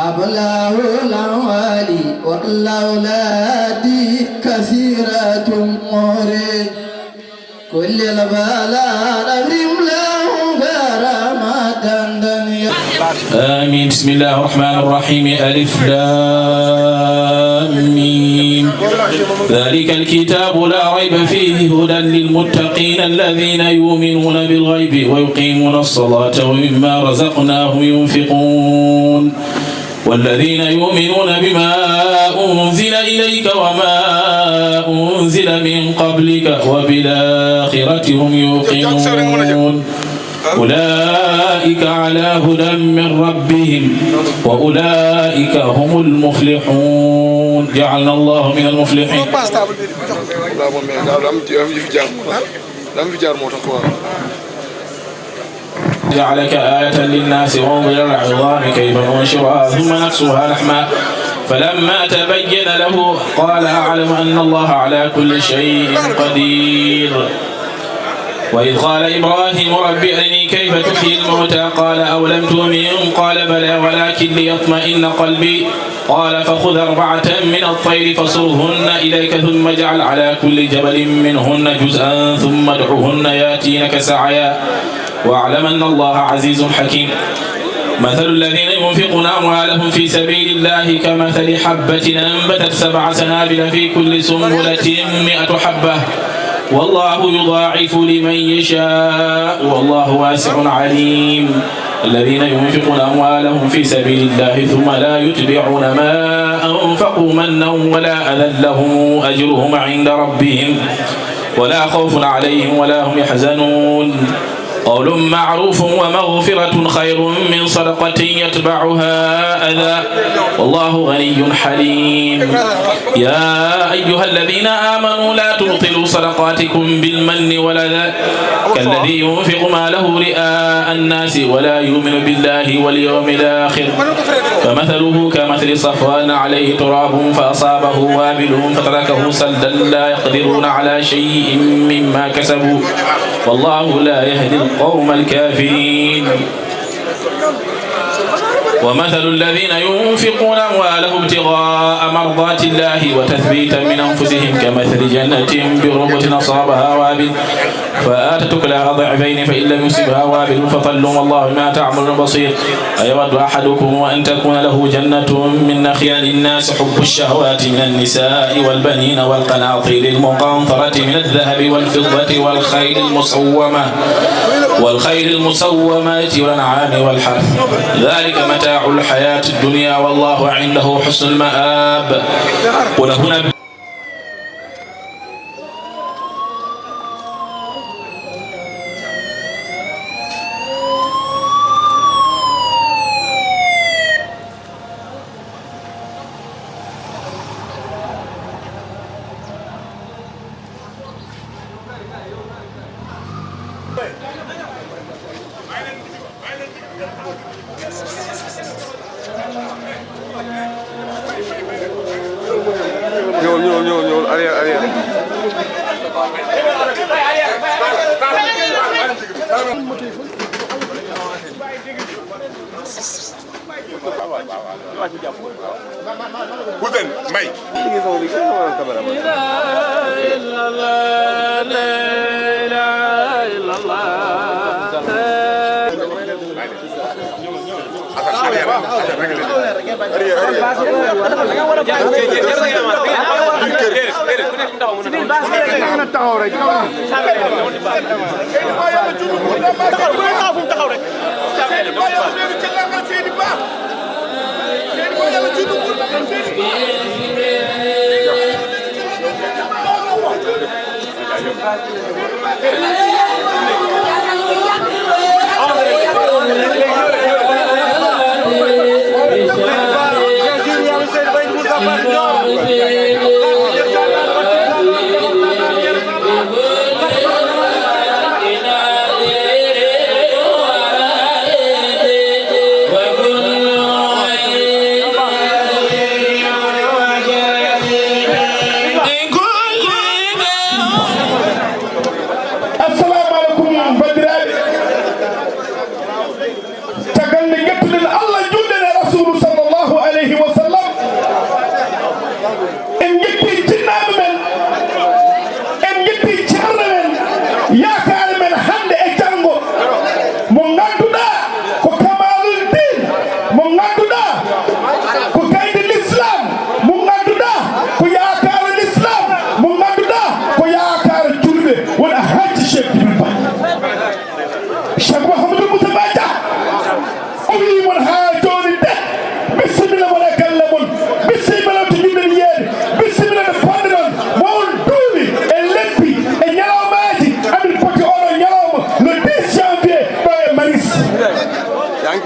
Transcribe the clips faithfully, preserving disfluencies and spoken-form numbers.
أبلاه الأموال والأولاد كثيرة موري. كل البلاء نظرم لهم غير ما دندن. آمين. بسم الله الرحمن الرحيم. ألف لام ميم. ذلك الكتاب لا ريب فيه هدى للمتقين الذين يؤمنون بالغيب ويقيمون الصلاة ومما رزقناهم ينفقون. والذين يؤمنون بما أنزل إليك وما أنزل من قبلك وبالآخرة هم يوقنون. أولئك على هدى من ربهم وأولئك هم المفلحون. جعلنا الله من المفلحين. جعلك آية للناس وانظر إلى العظام كيف ننشرها ثم نكسوها لحما فلما تبين له قال أعلم أن الله على كل شيء قدير. وإذ قال إبراهيم رب أرني كيف تحيي الموتى قال أولم تؤمن قال بلى ولكن ليطمئن قلبي قال فخذ أربعة من الطير فصرهن إليك ثم اجعل على كل جبل منهن جزءا ثم ادعهن ياتينك سعيا واعلم أن الله عزيز حكيم. مثل الذين ينفقون أموالهم في سبيل الله كمثل حبة أنبتت سبع سنابل في كل سنبلة مئة حبة والله يضاعف لمن يشاء والله واسع عليم. الذين ينفقون أموالهم في سبيل الله ثم لا يتبعون ما أنفقوا منا ولا أذى لهم أجرهم عند ربهم ولا خوف عليهم ولا هم يحزنون. قول معروف ومغفرة خير من صدقة يتبعها أذى والله غني حليم. يا أيها الذين آمنوا لا تبطلوا صدقاتكم بالمن والأذى كالذي ينفق ماله رئاء الناس ولا يؤمن بالله واليوم الآخر فمثله كمثل صفوان عليه تراب فأصابه وابل فتركه صلدا لا يقدرون على شيء مما كسبوا والله لا يهدي القوم الكافرين. ومثل الذين ينفقون أموالهم ابتغاء مرضات الله وتثبيتا من أنفسهم كمثل جنة بربوة أصابها وابل فآتت أكلها ضعفين فإن لم يصبها وابل فطل والله بما تعملون بصير. أيود أحدكم أن تكون له جنة من نخيل الناس حب الشهوات من النساء والبنين والقناطير المقنطرة من الذهب والفضة والخيل المسومة والخيل المسومة والأنعام والحرث ذلك متاع الحياة الدنيا والله عنده حسن المآب. قل هنبئ Ñëwal, ñëwal, ñëwal, ñëwal, arrière, arrière. Hussein Mbaye. Assalamu alaikum, bandiraɓe.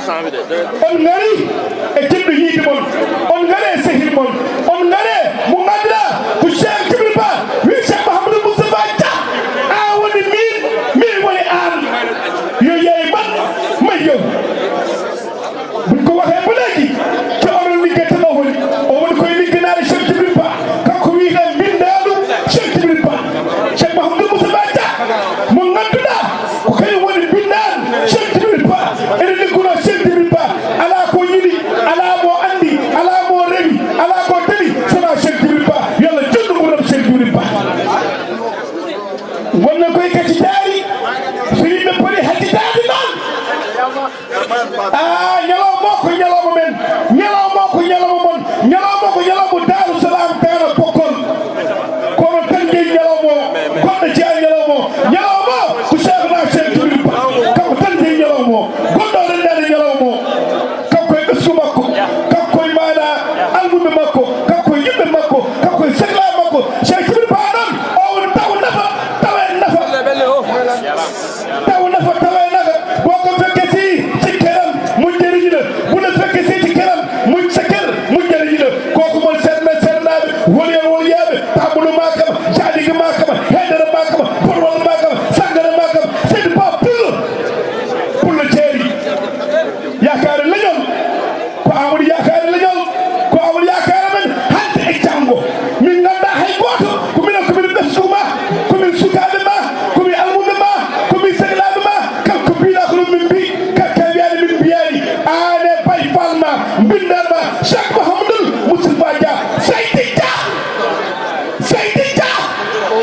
On ngari e jiɗɗo yiide mon, on ngari e sehil mon, on ngari mo ngannduɗaa ko Cheikh Djibril Ba, wi Cheikh Mouhamadou Moustapha Dia, aan woni miin, miin woni aan. Yo yeey man, may yow. Buñ ko waxee ba léegi, te onon liggey tan o woni, o woni koye ligganaade Cheikh Djibril Ba, kanko wiyetee mbindaandu Cheikh Djibril Ba. Cheikh Mouhamadou Moustapha Dia, mo ngannduɗaa ko kañum woni mbindaandu Cheikh Djibril Ba, ene liggonoo Cheikh Djibril Ba, alaa ko yiɗi, alaa mo anndi, alaa mo rewi, alaa ko daɗi, so wonaa Cheikh Djibril Ba, yo Allah juutnu nguurndam Cheikh Djibril Ba. Wonno koye kacitaari, so yimɓe poti haccitaade noon. Ah, ñalawma o ko ñalawma men, ñalawma o ko ñalawma mon, ñalawma o ko ñalawma Daaru Salaam, Daara Bokkol. Kono tan jeyi ñalawma o, goɗɗo jeyaa ñalawma o. Ñalawma o ko Cheikhna Cheikh Djibril Ba, kanko tan jeyi ñalawma o. Goɗɗo o renndaani ñalawma o. Kanko e ɓesngu makko, kanko e maana almuɓe makko, kanko e yimɓe makko, kanko e sehlaaɓe makko. Cheikh Djibril Ba noon, o woni taw nafa, tawa en nafa. Taw nafa, tawa en nafa. Boo ko fekke si ci këram, mu jëriñ la. Bu la fekke si ci këram, mu sa kër, mu jëriñ la. Kooku mooy seetna seetnaaɓe, waliyan waliyaaɓe, Taabulu Maakama, Jaadigi Maakama, Haydara Maakama, Borwal Maakama, Sangara Maakama, Seydi Ba Pullo, Pullo Jeeri. Yaakaare leñol, ko Amadou yaakaare leñol, ko Amadou yaakaare men hannde e janngo. Min nganndaa hay gooto, ko minen, ko minen ɓesngu ma, ko min sukaaɓe ma, ko min almuɓe ma, ko min sehlaaɓe ma, kala ko mbiɗa ko ɗum min mbi, kala ka wiyaani min mbiyaani. Aan e Baay Faal ma, mbinndaan ma, Cheikh Mouhamadoul Moustapha Dia, Seydi Dia. Seydi Dia,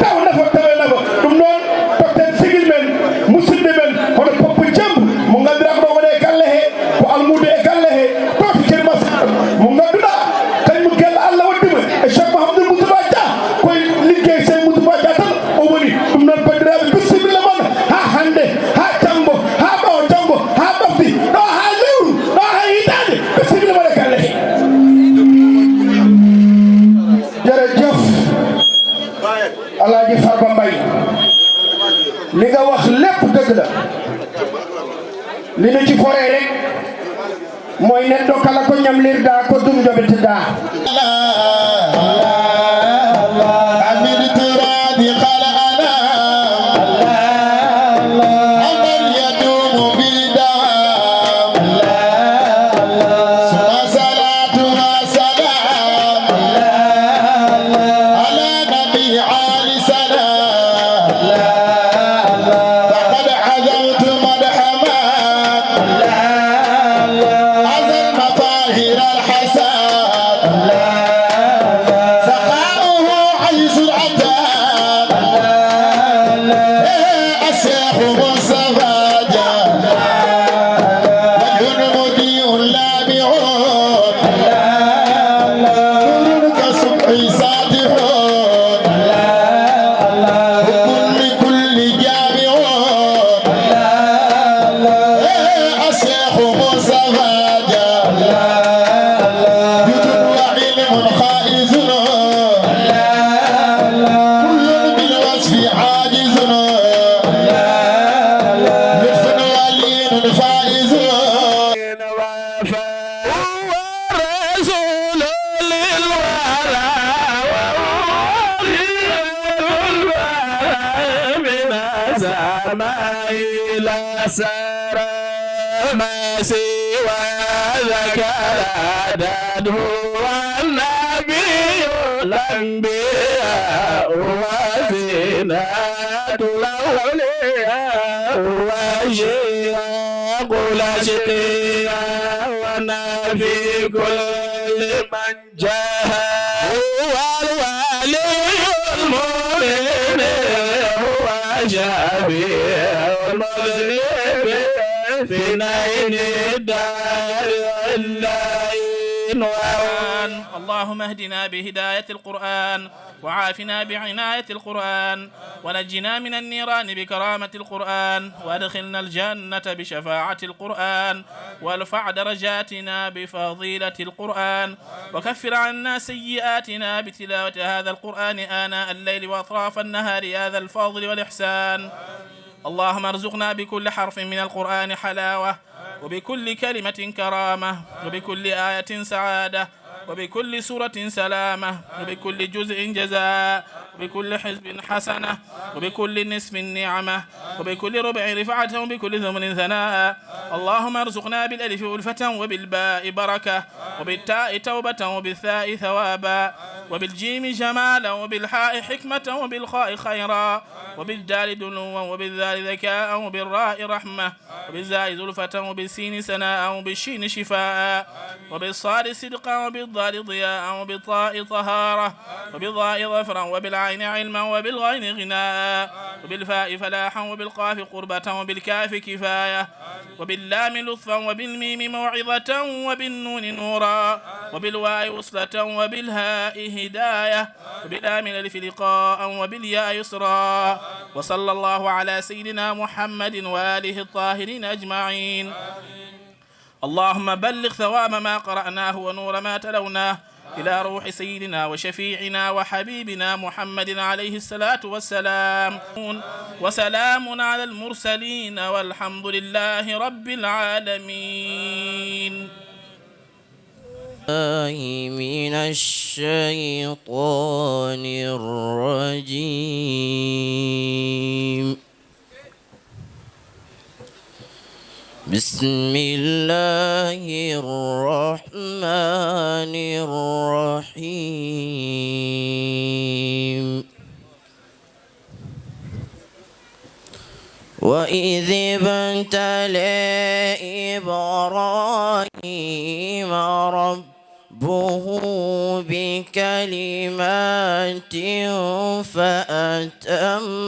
taw nafa, tawa nafa. Ɗum noon, totten sigil men, musidɓe men, hono Papa Jambu, mo ngannduɗaa ko ɗo woni e galle he, ko almuudo e galle he, to to Ceerno Masar, mo ngannduɗaa, kañum galle Allah waddi mo e Cheikh Mouhamadoul Moustapha Dia, koye liggey Cheikh Moustapha Dia tan o woni. Ɗum noon, banndiraaɓe, bisimilla mon, haa hannde, haa janngo, haa ɓaawo janngo, haa ɓafti, ɗo haa lewru, ɗo haa hitaande, bisimilla mon e galle he. Jërëjëf Alaaji Farba Mbaye, li nga wax lépp dëgg la. Li na ci foree rek mooy neɗɗo kala ko ñamlirɗaa ko ɗum njoɓeteɗaa. Amin turabi kala ana amal yadumu bidam. Suma salatu wa salam ala nabi ali salam. Faqad azawtu madhama azal mafahir al hasan. Saqauhu aysun atan. Al sheikh Mustafa Dia. Wajhun mudiun lami'un. Nurun ka subhi satihun. Hubbun li kulli jami'un. Al sheikh Mustafa Dia. Judun wa ilmun khaizun. Kullun bil wasfi ajizun. Lutfun wa linun faizun. هو الرسول للورى وهو خيرة الورى من السماء إلى الثرى. ما سوى ذاك العدد هو النبي الأنبياء وزينة الأولياء وشراق الأشقياء ونبي كل من جاء. هو الولي المؤمن، هو شفيع المذنب في نيل الدار اللعين. اللهم اهدنا بهداية القرآن، وعافنا بعناية القرآن، ونجنا من النيران بكرامة القرآن، وأدخلنا الجنة بشفاعة القرآن، وارفع درجاتنا بفضيلة القرآن، وكفر عنا سيئاتنا بتلاوة هذا القرآن آناء الليل وأطراف النهار، يا ذا الفضل والإحسان. اللهم ارزقنا بكل حرف من القرآن حلاوة، وبكل كلمة كرامة، وبكل آية سعادة، وبكل سورة سلامة، وبكل جزء جزاء، وبكل حزب حسنة، وبكل نصف نعمة، وبكل ربع رفعة، وبكل ثمن ثناء. اللهم ارزقنا بالألف ألفة، وبالباء بركة، وبالتاء توبة، وبالثاء ثوابا، وبالجيم جمالا، وبالحاء حكمة، وبالخاء خيرا، وبالدال دنوا، وبالذال ذكاء، وبالراء رحمة، وبالزاء زلفة، وبالسين سناء، وبالشين شفاء، وبالصاد صدقا، وبالضاد ضياء، وبالطاء طهارة، وبالظاء ظفرا، وبالعين علما، وبالغين غناء، وبالفاء فلاحا، وبالقاف قربة، وبالكاف كفاية، وباللام لطفا، وبالميم موعظة، وبالنون نورا، وبالواو وصلة، وبالهاء هداية، وبلام الألف لقاء، وبالياء يسرا. وصلى الله على سيدنا محمد وآله الطاهرين أجمعين. اللهم بلغ ثواب ما قرأناه ونور ما تلوناه إلى روح سيدنا وشفيعنا وحبيبنا محمد عليه الصلاة والسلام. وسلام على المرسلين والحمد لله رب العالمين. الله من الشيطان الرجيم. بسم الله الرحمن الرحيم. وإذ ابتلى إبراهيم ربه بكلمات فأتمهن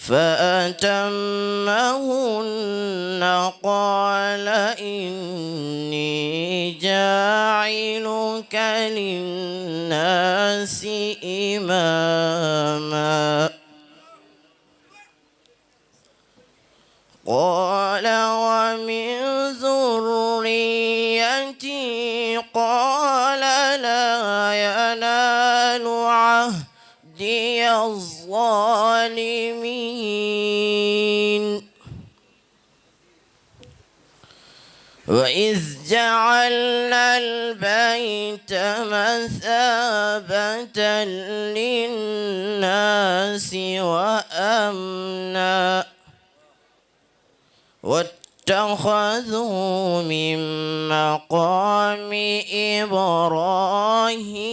فأتمهن قال إني جاعلك للناس إماما. قال ومن ذريتي. قال لا ينال عهدي الظالمين. وإذ جعلنا البيت مثابة للناس وأمنا واتخذوا من مقام إبراهيم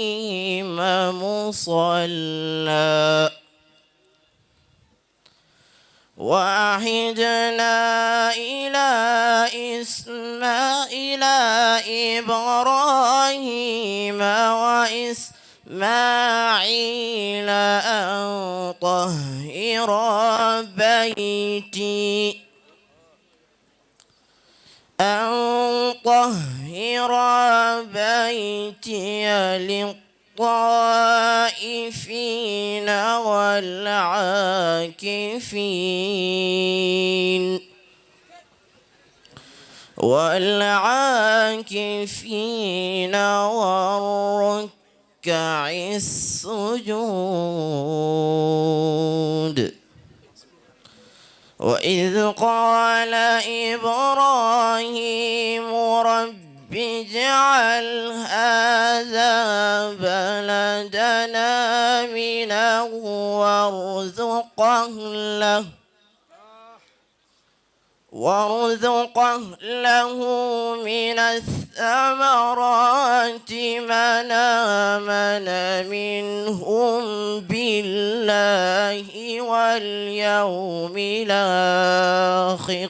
مصلى. وعهدنا إلى إسماعيل إلى إبراهيم وإسماعيل أن طهر بيتي أن طهر بيتي للطائفين والعاكفين والعاكفين والركع السجود. وإذ قال إبراهيم رب اجعل هذا بلدنا آمنا وارزق أهله وارزق أهله من الثمرات من آمن منهم بالله واليوم الآخر.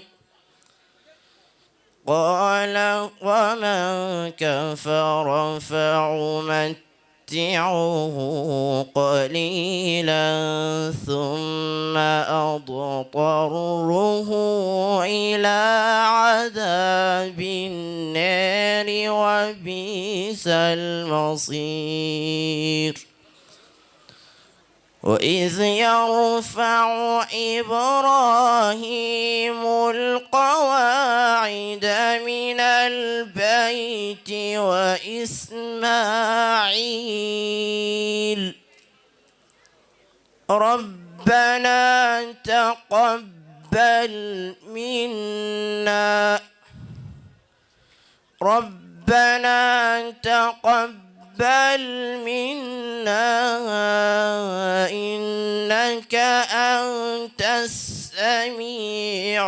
قال ومن كفر فأمتعه قليلا ثم أضطره إلى عذاب النار وبئس المصير. وإذ يرفع إبراهيم القواعد من البيت وإسماعيل رب ربنا تقبل منا، ربنا تقبل منا إنك أنت السميع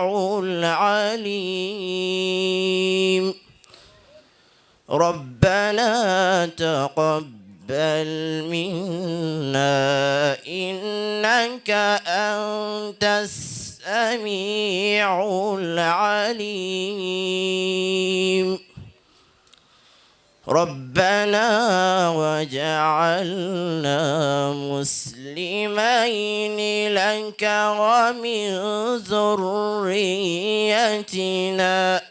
العليم. ربنا تقبل منا إنك أنت السميع العليم. ربنا وجعلنا مسلمين لك ومن ذريتنا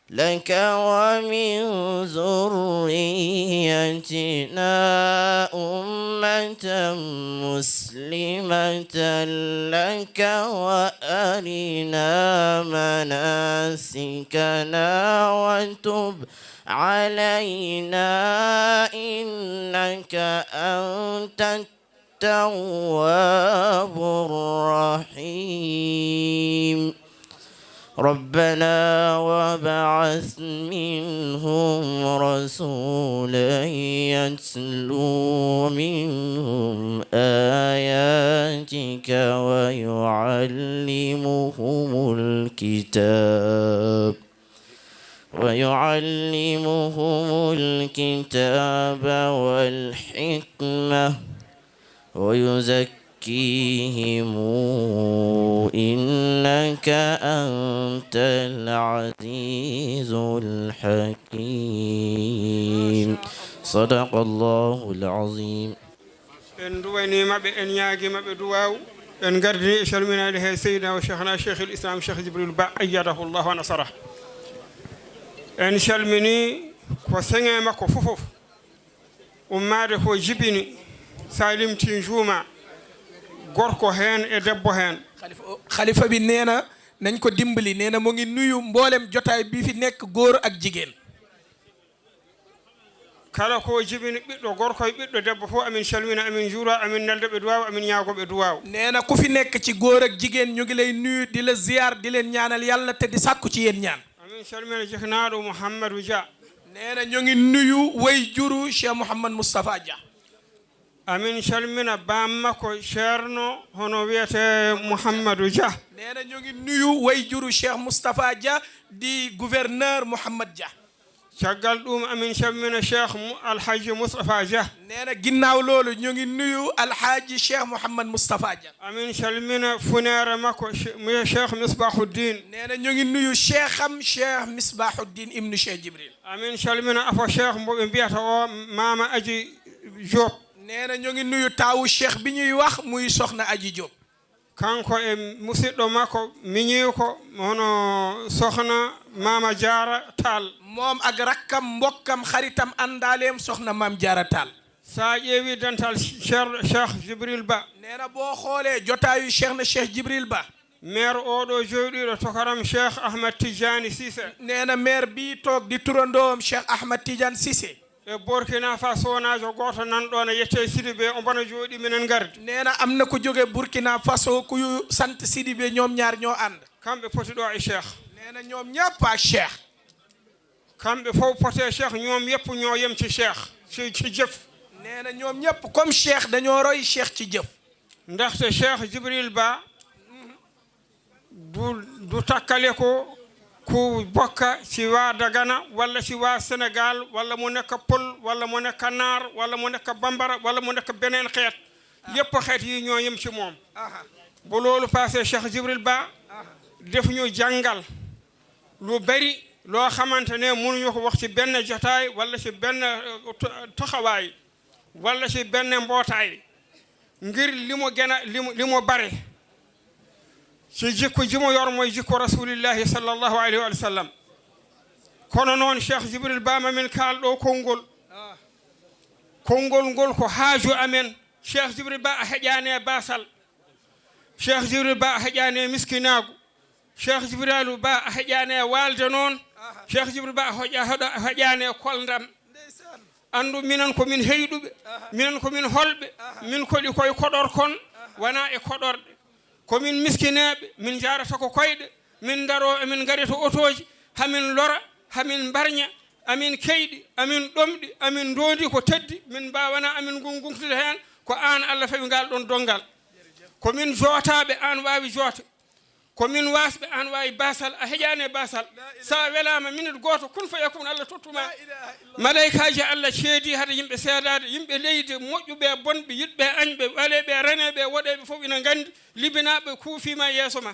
لك ومن ذريتنا أمة مسلمة لك وأرنا مناسكنا وتب علينا إنك أنت التواب الرحيم. ربنا وابعث منهم رسولا يتلو منهم آياتك ويعلمهم الكتاب ويعلمهم الكتاب والحكمة ويزكيهم إنك أنت العزيز الحكيم. صدق الله العظيم. En nduwanii maɓɓe, en ñaagii maɓɓe duwaaw. En ngardini e calminaade he Seydina o Cheikhna Cheikhul Islam Cheikh Jibril Ba ayyadahu Allahu wa nasarah. En calminii ko seŋe makko fof fof. Ummaade ko jibini, so a limtii njuumaa, gorko heen e debbo heen. Xalifa bi nee na nañ ko dimbali, nee na mu ngi nuyu mboolem jotaay bi fi nekk, góor ak jigéen. Kala ko jibini ɓiɗɗo gorko e ɓiɗɗo debbo fof, amin calmina, amin njuura, amin nelda ɓe duwaaw, amin ñaago ɓe duwaaw. Nee na ku fi nekk ci góor ak jigéen ñu ngi lay nuyu, di la ziyaar, di leen ñaanal Yàlla te di sàkku ci yéen ñaan. Amin calmina jiknaaɗo Mouhamadou Dia. Nee na ñu ngi nuyu way juru Cheikh Mouhamad Moustapha Dia. Amin calmina baam makko Ceerno hono wiyetee Mouhamadou Dia. Nee na ñu ngi nuyu way juru Cheikh Moustapha Dia di gouverneur Mouhamad Dia. Caggal ɗuum amin calmina Cheikh Mu- Alhaji Moustapha Dia. Nee na ginnaaw loolu ñu ngi nuyu Alhaji Cheikh Mouhamad Moustapha Dia. Amin calmina funeere makko Che- Cheikh Misbahuddin. Nee na ñu ngi nuyu Cheikh am Cheikh Misbahuddin ibnu Cheikh Jibril. Amin calmina afo Cheikh mbo ɓe mbiyata o Mama Aji Diop. Nee na ñu ngi nuyu taawu Cheikh bi ñuy wax muy Soxna Aji Diop. Kanko e musiɗɗo makko miñiiko hono Soxna Mama Diarra Tall. Moom ak rakkam, mbokkam, xaritam, àndaaleem Soxna Maam Diarra Tall. So a ƴeewi dental Ceerno Cheikh Jibril Ba. Nee na boo xoolee jotaayu Cheikh na Cheikh Jibril Ba. Maire oɗo jooɗiiɗo tokaram Cheikh Ahmed Tidiane Cissé. Nee na maire bii toog di turandoom Cheikh Ahmed Tidiane Cissé. E Burkina Faso naajo gooto nan ɗo na yettee Sidibé, o mbana jooɗi minen ngardi. Nee na am na ku jóge Burkina Faso ku sant Sidibé, ñoom ñaar ñoo ànd. Kamɓe poti ɗo e Cheikh. Nee na ñoom ñëpp ak Cheikh. Kamɓe fof pote Cheikh, ñoom yëpp ñoo yem ci Cheikh ci ci jëf. Nee na ñoom ñëpp comme Cheikh dañoo roy Cheikh ci jëf. Ndaxte Cheikh Jibril Ba du du takkale ko ku bokka ci waa Dagana walla ci waa Sénégal walla mu nekk Pël walla mu nekk Naar walla mu nekk Bambara walla mu nekk beneen xeet. Yëpp xeet yi ñoo yem ci moom. Bu loolu passé Cheikh Jibril Ba def ñu jàngal lu bari loo xamante ne mënuñu ko wax ci benn jotaay walla ci benn eh, to- taxawaay walla ci benn mbootaay ngir li mu gën a li mu li mu bare ci jikko ji mu yor mooy jikko rasulillahi sallallahu alayhi wa sallam. Kono noon Cheikh Jibril Ba ma min kaal ɗo konngol. Konngol ngol ko haaju amen. Cheikh Jibril Ba a heƴaani e baasal. Cheikh Jibril Ba a heƴaani e miskinaagu. Cheikh Jibrilu Ba a heƴaani e waalde noon. Cheikh Jibril Ba a hoƴa- hoɗa- a heƴaani e koldam. Anndu minen ko min heyɗuɓe, minen ko min holɓe, min koɗi koye koɗor kon, wonaa e koɗorɗe. Ko min miskineeɓe, min njaarata ko koyɗe, min ndaroo, emin ngari to otooji, hamin lora, hamin mbarña, amin keyɗi, amin ɗomɗi, amin ndoondi ko teddi, min mbaawanaa amin ngun-, nguntude heen, ko aan Allah fawi ngal ɗoon donngal. Ko min jootaaɓe, aan waawi joota. Ko min waasɓe, aan waawi baasal, a heƴaani e baasal. Sa welaama, minute gooto, kun fayakun, Allah tottuma. Malaykaaji Allah ceedi hade yimɓe seedaade, yimɓe leydi, moƴƴuɓe, bonɓe, yiɗɓe, añɓe, ɓaleeɓe, raneeɓe, woɗeeɓe fof ina nganndi, libinaaɓe kuufiima yeeso ma.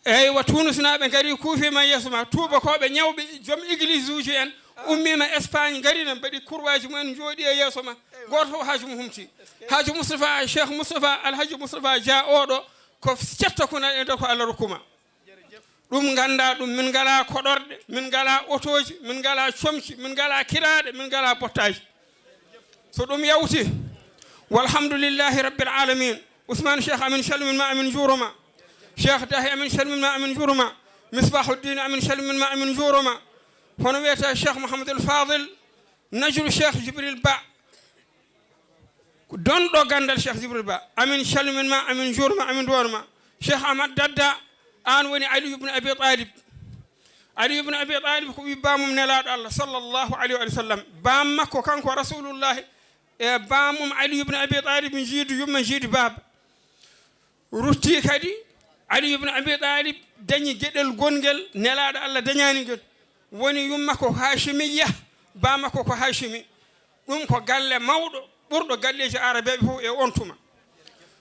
Eywa, tunusinaaɓe ngari kuufiima yeeso ma, tuubakooɓe, ñawɓe, joom église uji en, ummiima Espagne, ngari na mbaɗi kurwaaji mumen, njooɗi e yeeso ma. Gooto fof haaju mum humti. Haaju Moustapha, Cheikh Moustapha, Alhaji Moustapha Dia oɗo, ko cetto ko na e nder ko Allah rokkuma. Ɗum nganndaa ɗum, min ngalaa koɗorɗe, min ngalaa otooji, min ngalaa comci, min ngalaa kiraaɗe, min ngalaa bottaaji. So ɗum yawti, walhamdulillahi rabbil alamin. Ousmane Cheikh, amin calmin ma, amin njuuroma. Cheikh Dahi, amin calmin ma, amin njuuroma. Misbahuddin, amin calmin ma, amin njuuroma. Hono wiyetee Cheikh Mouhamadoul Fadil, Najru Cheikh Jibril Ba, donɗo ganndal Cheikh Jibril Ba, amin calmin ma, amin njuurma, amin nduwanma. Cheikh Ahmad Dadda, aan woni Ali ibn Abi Talib. Ali ibn Abi Talib ko ɓii baamum Nelaaɗo Allah, sallallahu alayhi wa sallam. Baam makko kanko Rasulullahi e baamum Ali ibn Abi Talib njiidu yumma, njiidu baaba. Rutti kadi, Ali ibn Abi Talib dañi geɗel gonngel Nelaaɗo Allah dañaani ngel. Woni yumma ko Haashimiyya, baama ko, ko Haashimi. Ɗum ko galle mawɗo, ɓurɗo galleeji Aarabeeɓe fof e oon tuma.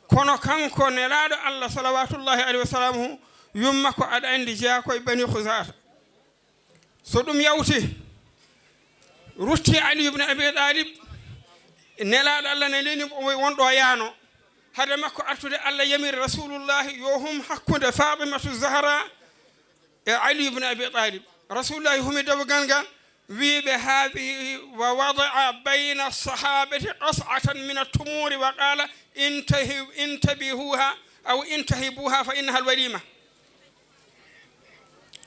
Kono kanko Nelaaɗo Allah, salawatullahi alayhi wa salamuhu, yumma ko, aɗa anndi, jeyaa ko e Bani Khuzata. So ɗum yawti, rutti Ali ibn Abi Talib, Nelaaɗo Allah ne leni mo won ɗo yaano. Hade makko artude, Allah yamiri Rasulullahi yo hum hakkunde Fatimatu Zahra e Ali ibn Abi Talib. Rasulullahi humi dewgal ngal, wii ɓe, "Hadhihi," wa wada'a bayna sahabati qas'atan min at-tumuri wa qala, "Intahi-, intabihuha aw intahibuha fa innaha al-walima."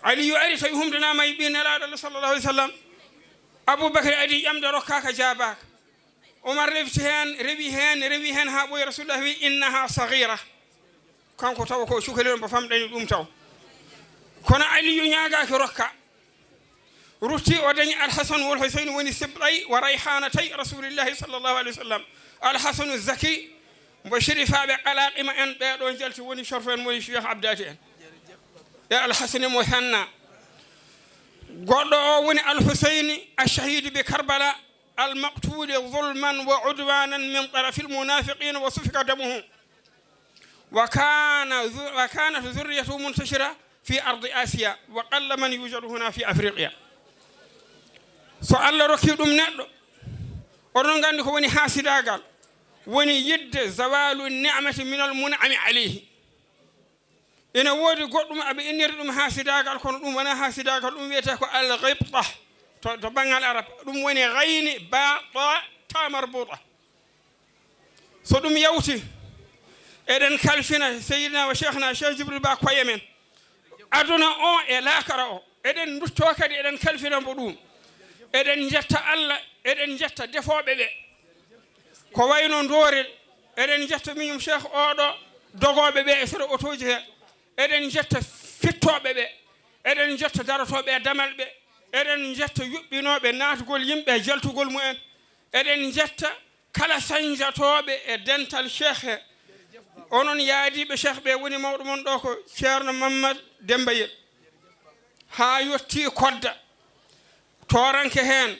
Aliyu ari tawi humdanaama e ɓii Nelaaɗo Allah, sallallahu alayhi wa sallam. Abubakar adi ƴamde, rokkaaka, jaabaaka. Umar refti heen, rewi heen, rewi heen haa ɓooyi. Rasulullah wi, "Innaha sagira." Kanko tawa ko cukalel, mbo famɗani ɗum taw. Kono Aliyu ñaagaaki rokka. Rutti o dañi Al-Hasan wal Husayn, woni sibɗay wa rayhanatay Rasulillahi, sallallahu alayhi wa sallam. Al-Hasanu Zaki, mbo sherifaaɓe Qalaqima en ɓee ɗo njalti, woni shorfo en, woni Cheikh Abdati en. E Al-Hasani mo Henna. Goɗɗo o woni Al-Husayni, ash-shahidi bi Karbala, al-maqtuli zulman wa udwanan min tarafi al-munafiqin wa sufika damuhu. Wa kana zu-, wa kanat zurriyatuhu muntashira fi ardi Asiya, wa qalla man yujadu huna fi Afriqiya. So Allah rokki ɗum neɗɗo, oɗon nganndi ko woni haasidaagal, woni yidde zawalu ni'mati min al-mun'ami alayhi. Ina woodi goɗɗum aɓe inniri ɗum haasidaagal, kono ɗum wonaa haasidaagal, ɗum wiyetee ko al-ghibta to, to banngal Arab. Ɗum woni gayni, ba, ta, ta marbuta. So ɗum yawti, eɗen kalfina Seydina wa Cheikhna Cheikh Jibril Ba koye men. Aduna o e laakara o, eɗen nduttoo kadi, eɗen kalfina mbo ɗum. Eɗen njetta Allah, eɗen njetta defooɓe ɓe. Ko wayno Ndoorel, eɗen njetta miñum Cheikh oɗo, dogooɓe ɓe e sera otooji he. Eɗen njetta fittooɓe ɓe, eɗen njetta darotooɓe e damal ɓe, eɗen njetta yuɓɓinooɓe naatgol yimɓe e jaltugol mumen. Eɗen njetta kala sañjatooɓe e dental Cheikh he. Onon yaadiiɓe Cheikh ɓe, woni mawɗo mon ɗo ko Ceerno Mammad Dembayel. Haa yottii Kodda, Tooranke heen,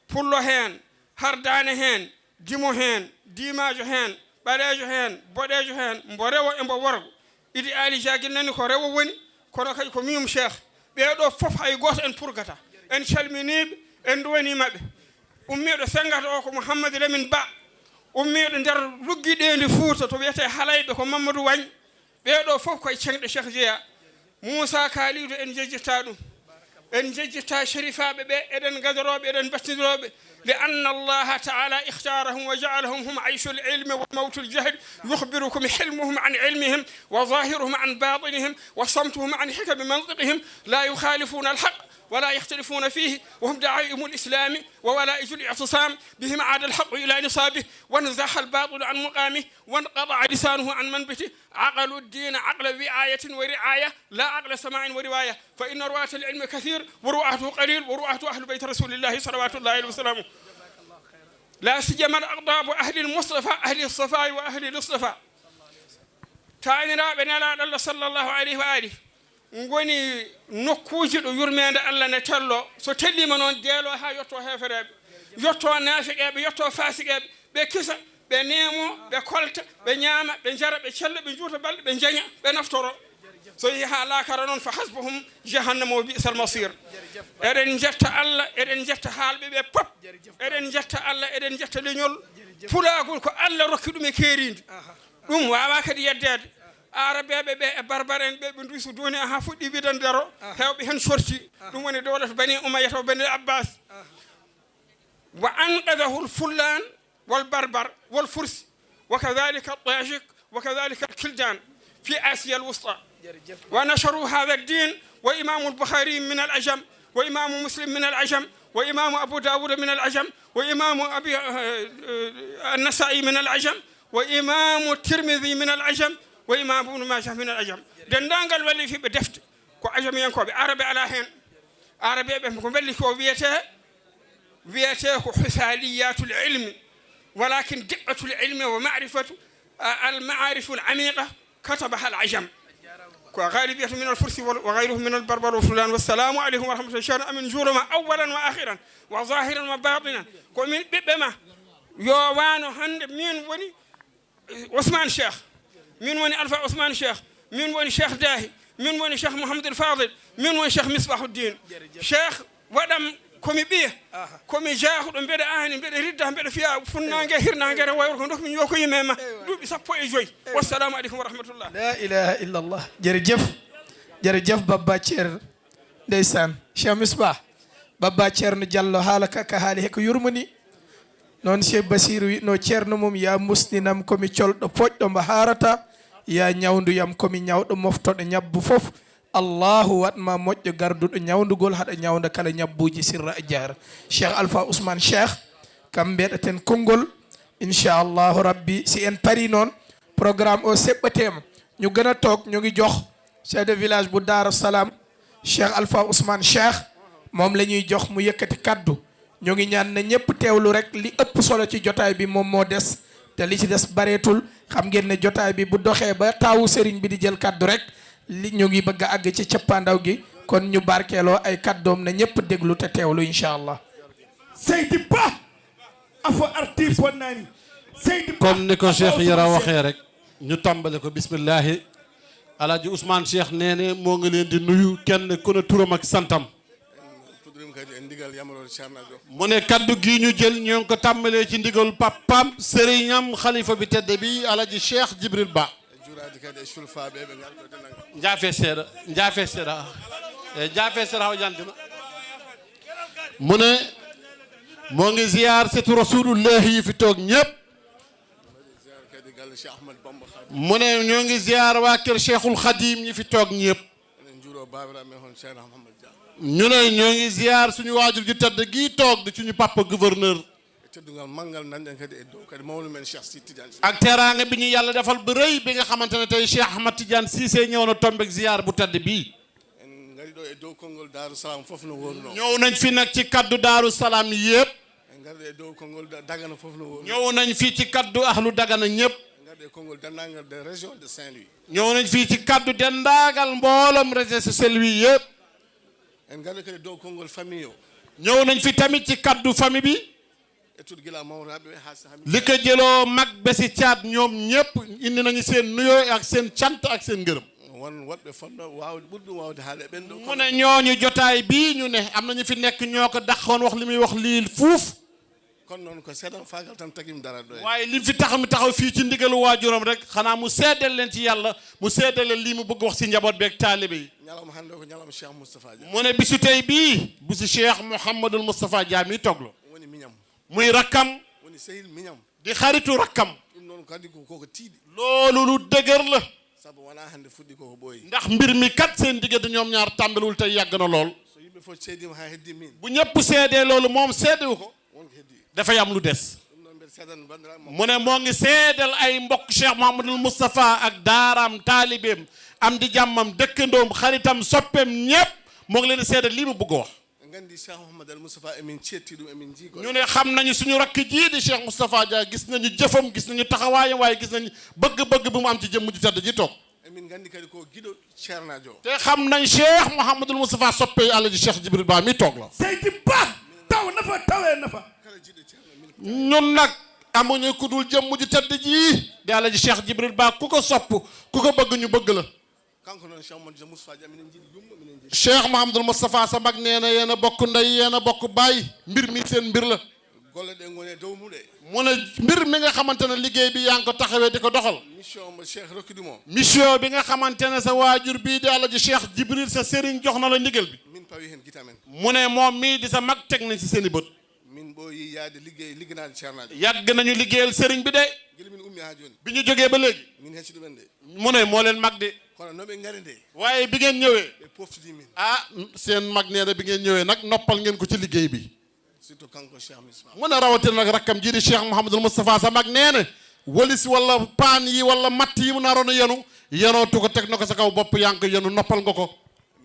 Pullo heen, Hardaane heen, Dimo heen, Diimaajo heen, Ɓaleejo heen, Boɗeejo heen, mbo rewo e mbo worgo. Idi Aali Jaagir nani ko rewo woni, kono kadi ko miñum Cheikh. Ɓee ɗo fof hay gooto en purgata. En calminiiɓe, en nduwaniima ɓe. Ummiiɗo Senngata o ko Mouhammad Lamine Ba. Ummiiɗo nder luggiɗeendi Fuuta to wiyetee Halayɓe ko Mamadou Wagne. Ɓee ɗo fof koye ceŋɗe Cheikh jeyaa. Moussa Kalidou, en njejjittaa ɗum. En njejjittaa sherifaaɓe ɓe, eɗen gadorooɓe, eɗen battindirooɓe. لأن الله تعالى اختارهم وجعلهم هم عيش العلم وموت الجهل، يخبركم حلمهم عن علمهم وظاهرهم عن باطنهم وصمتهم عن حكم منطقهم، لا يخالفون الحق ولا يختلفون فيه، وهم دعائم الإسلام وولائج الاعتصام، بهم عاد الحق إلى نصابه، وانزاح الباطل عن مقامه، وانقطع لسانه عن منبته، عقلوا الدين عقل وعاية ورعاية، لا عقل سماع ورواية، فإن رواة العلم كثير، ورواته قليل، ورواته أهل بيت رسول الله صلوات الله عليه وسلامه. لا سيما الأقطاب أهل المصطفى، أهل الصفاء وأهل الاصطفاء. Taaniraaɓe Nelaaɗo Allah sallallahu alayhi wa alihi ngoni nokkuuji ɗo yurmeende Allah ne tello. So telliima noon, deelo haa yotto heefereeɓe, yotto naafiqeeɓe, yotto faasiqeeɓe, ɓe kisa, ɓe neemo, ɓe kolta, ɓe ñaama, ɓe njara, ɓe cella, ɓe juuta balɗe, ɓe njaña, ɓe naftoro. So yehi haa laakara noon, فحسبهم جهنم وبئس المصير. Eɗen njetta Allah, eɗen njetta haalɓe ɓe pop. Eɗen njetta Allah, eɗen njetta leñol. Pulaagol ko Allah rokki ɗum e keeriindi. Ɗum waawaa kadi yeddeede. Aarabeeɓe ɓe e Barbare en ɓe, ɓe nduusi duuniya haa fuɗɗi wiɗandero, heewɓe heen corti. Ɗum woni dowlata Bani Umayyata wa Bani Abbas. وأنقذه الفلان والبربر والفرس، وكذلك الطاجك، وكذلك الكلدان في آسيا الوسطى. ونشروا هذا الدين، وإمام البخاري من العجم، وإمام مسلم من العجم، وإمام أبو داود من العجم، وإمام أبي، آه، آه، النسائي من العجم، وإمام الترمذي من العجم، وإمام ابن ماجه من العجم. Denndaangal wallifiiɓe defte ko ajamiyankooɓe, Aarabe alaa heen. Aarabeeɓe ko mbelli ko wiyetee, wiyetee ko حثاليات العلم، ولكن دقة العلم ومعرفة، آه، المعارف العميقة كتبها العجم. Ko غالبية من الفرس وغيرهم من البربر وفلان. والسلام عليكم ورحمة الله. Ceerno, amin njuuroma أولا وآخرا وظاهرا وباطنا. Ko min ɓiɓɓe ma, yo wano hannde min woni Ousmane Cheikh, min woni Alpha Ousmane Cheikh, min woni Cheikh Dahi, min woni Cheikh Mouhamadul Fadil, min woni Cheikh Misbahuddin. Cheikh, waɗam ko mi ɓiya, ko mi jaahuɗo, mbeɗa aani, mbeɗa ridda, mbeɗa fiya funnaange, hirnaange, rewo, worgo, ndokmi ñookoyima e ma duuɓi sappo e joyi. Wassalamu aleykum wa rahmatullah. La ilaha illallah. Jërëjëf. Jërëjëf, Babba Ceer. Ndeysaan. Cheikh Misbah. Babba Ceerno Diallo, haala ka, ka haali he ko yurmini. Noon Cheikh Basiru wi'no ceerno mum, "Ya musninam ko mi colɗo poƴɗo mbo haarata, ya ñawnduyam ko mi ñawɗo moftoɗo ñabbu fof. Allahu waɗ ma moƴƴo garduɗo ñawndugol, haɗa ñawnda kala ñabbuuji sirra a jaara." Cheikh Alpha Ousmane Cheikh, kam mbeɗaten konngol, inchallahu rabbi, si en pari noon, programme o seɓɓateema. Ñu gën a toog, ñu ngi jox chef de village bu Daaru Salaam, Cheikh Alpha Ousmane Cheikh, moom la ñuy jox mu yëkkati kaddu. Ñu ngi ñaan na ñëpp teewlu rek, li ëpp solo ci jotaay bi moom moo des, te li ci des bareetul. Xam ngeen ne jotaay bi bu doxee ba taawu sëriñ bi di jël kaddu rek, li ñu ngi bëgg a àgg ci cëppaandaw gi, kon ñu barkeeloo ay kaddoom, na ñëpp déglu te teewlu, incha allah. Seydi Ba, afo arti bonnani. Seydi Ba, comme ni ko afo Cheikh Yara Ousmane Cheikh waxee rek, ñu tàmbale ko bismillahi. Alaaji Ousmane Cheikh nee ne moo ngi leen di nuyu, kenn ku ne turam ak santam. En puɗɗorima kadi e ndigal yamroore Ceerno Diop. Mu ne kaddu gi ñu jël ñoo ngi ko tàmbalee ci ndigal papaam, sëriñam, xalifa bi tedd bi, Alaaji Cheikh Jibril Ba. E juuraade kadi e sulfaaɓe ɓe ngarɗo dennagal. Njaafe seeɗa, njaafe seeɗa. E njaafe seeɗa haw jantina. Mu ne moo ngi ziyaar setu Rasulullahi yi fi toog ñëpp. Ziyaar kadi galle Cheikh Ahmad Bamba Khadim. Mu ne ñoo ngi ziyaar waa kër Cheikhul Khadim ñi fi toog ñëpp. Eɗen njuuroo baabiraaɓe men hono Ceerno Mouhamed Dia. Ñu ne ñoo ngi ziyaar suñu waajur ju tedd gi toog di suñu papa gouverneur. E teddungal manngal nanɗen kadi e dow kadi mawɗo men Cheikh Sidi Tidiane Sy. Ak teraanga bi ñu Yàlla defal bu rëy bi nga xamante ne tey Cheikh Ahmad Tidiane Cissé ñëw na tombeek ziyaar bu tedd bii. En ngari ɗo e dow konngol Daaru Salaam fof no wonno. Ñëw nañ fi nag ci kaddu Daaru Salaam yëpp. En ngari ɗo e dow konngol Da-, Dagana fof no wonno. Ñëw nañ fi ci kaddu ahlu Dagana ñëpp. En ngari ɗo e konngol denndaangal de région de Saint-Louis. Ñëw nañ fi ci kaddu denndaangal mbooloom région de Saint-Louis yëpp. En ngari kadi e dow konngol famille o. Ñëw nañ fi tamit ci kaddu famille bi. E tout gila mawraɓe ɓe haa so hami. Li ko jëloo mag ba si caat, ñoom ñëpp indi nañu seen nuyoo ak seen cant ak seen ngërëm. Won woɗɓe fonno waawde ɓurɗo ɗum waawde haale ɓen ɗo. Mu ne ñooñu jotaay bii ñu ne am na ñu fi nekk ñoo ko dàqoon wax li muy wax lii fuuf. Kono noon ko seeɗa faagal tan tagi mi daraade ɗo. Waaye li fi tax mi taxaw fii ci ndigalu waajuram rek, xanaa mu seedeel leen ci Yàlla, mu seedeel leen lii mu bëgg wax ci njaboot beeg taalibe yi. Ñalawma hannde o ko ñalawma Cheikh Moustapha Dia. Mu ne bisu tey bii, bisu Cheikh Mouhamadul Moustapha Dia mi toog la. Woni miñam. Muy rakkam, woni sehil miñam. Di xaritu rakkam. Ɗum noon kadi ko, koko tiiɗi. Loolu lu dëgër la. Sabu wonaa hannde fuɗɗi, koko ɓooyi. Ndax mbir mi kat seen diggante ñoom ñaar tàmbaliwul tey, yàgg na lool. Ɓe fof seedima haa heddi min. Bu ñëpp seedee loolu, moom seedewu ko, won ko heddi. Dafay am lu des. Ɗum noon mbeɗa seedan banndiraaɓe makko. Mu ne moo ngi seedal ay mbokk Cheikh Mouhamadul Moustapha ak daaraam, taalibeem, am di jàmmam, dëkkandoom, xaritam, soppeem, ñëpp. Moo ngi leen di seedal lii mu bëgg a wax. Ɓe nganndi Cheikh Mouhamadul Moustapha, emin ceetti ɗum, emin njii golle. Ñu ne xam nañu suñu rakk jii di Cheikh Moustapha Dia, gis nañu jëfam, gis nañu taxawaayam, waaye gis nañu bëgg-bëgg bi mu am ci jëmm ju tedd ji toog. Emin nganndi kadi ko giɗo Ceernaajo. Te xam nañ Cheikh Mouhamadul Moustapha, soppe Alaaji Cheikh Jibril Ba mi toog la. Seydi Ba, taw nafa, tawee nafa. Kala jiɗɗo Ceerno, min. Ñun nag amuñu ku dul jëmm ju tedd ji di Alaaji Cheikh Jibril Ba, ku ko sopp, ku ko bëgg, ñu bëgg la. Kanko noon, Cheikh Mouhamadul Moustapha Dia, minen njiɗi yumma, minen njiɗi. Cheikh Mouhamadul Moustapha, sa mag nee na yéen a bokk ndey, yéen a bokk baay, mbir mi seen mbir la. Golle ɗe ngoni e dow muɗe. Mu ne mbir mi nga xamante ne liggéey bi yaa ngi ko taxawee di ko doxal. Mission mo Cheikh rokki ɗum o. Mission bi nga xamante ne sa waajur bii di Alaaji Cheikh Jibril, sa sëriñ, jox na la ndigal bi. Min pawi heen gite amen. Mu ne moom mii di sa mag teg nañ ci seen i bët. Min ɓooyi yaade liggéey, ligganaade Ceernaajo. Yàgg nañu liggéeyal sëriñ bi de. Gila min ummi haa jooni. Bi ñu jógee ba léegi. Min hecci ɗumen de. Mu ne moo leen mag de. Kono no ɓe ngari nde. Waaye bi ngeen ñëwee. Ɓe poftidi min. Ah, seen mag nee na bi ngeen ñëwee nag noppal ngeen ko ci liggéey bi. Surtout kanko Cheikh Misbah. Mu ne rawatina nag rakkam jii di Cheikh Mouhamadul Moustapha, sa mag nee na, walis wala paan yi wala matt yi mu naroon a yenu, yenootu ko, teg na ko sa kaw bopp, yaa ngi ko yenu, noppal nga ko.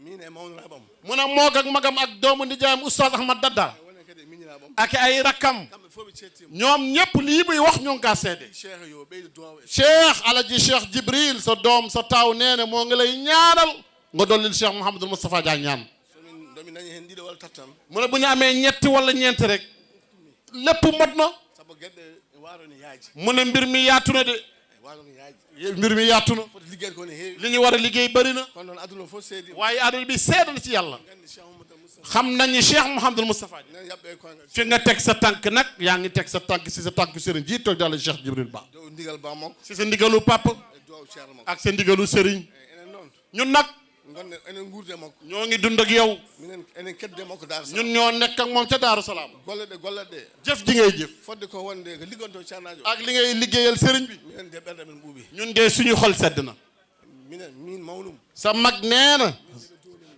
Min e mawniraaɓam. Mu ne moog ak magam ak doomu nijaayam Oustaz Ahmad Dadda. Woni kadi e miñiraaɓam. Ak ay rakkam. Kamɓe fof ɓe ceettiima. Ñoom ñëpp lii muy wax ñu ngi kaa seede. Cheikh yo ɓeydu duwaaw e. Cheikh Alaji Cheikh Jibril, sa doom, sa taaw nee na moo ngi lay ñaanal nga dollil Cheikh Mouhamadul Moustapha Dia ñaan. So min, ndomi nani heen ɗiɗo walla tati tan. Mu ne bu ñu amee ñetti wala ñeenti rek, lépp mot na. Sabu geɗe waalo ne yaaji. Mu ne mbir mi yaatu na de. E waalo ne yaaji. Ye-, mbir mi yaatu na. Foti liggéey ko ne heewi. Li ñu war a liggéey bari na. Kono noon aduna fof seedi. Waaye aduna bi seede na ci Yàlla. Nganndi Cheikh Mouhamadou Moustapha. Xam nañu Cheikh Mouhamadou Moustapha. Nen yaɓɓe koyngal. Fi nga teg sa tànk nag, yaa ngi teg sa tànk si sa tànk sëriñ ji toog di Yàlla Cheikh Jibril Ba. Dow ndigal ba makko. Si sa ndigalu papa. E duwaaw Ceerno makko. Ak sa ndigalu sëriñ. E enen noon. Ñun nag. Ngonɗen, enen nguurdi e makko. Ñoo ngi dund ak yow. Minen, enen keddi e makko Daaru Salaam. Ñun ñoo nekk ak moom ca Daaru Salaam. Golle ɗe gollat ɗe. Jëf ji ngay jëf. Fodde ko wonde ko ligganto Ceernaajo. Ak li ngay liggéeyal sëriñ bi. Minen de ɓerɗe men ɓuuɓi. Ñun de suñu xol sedd na. Minen, min mawnum. Sa mag nee na.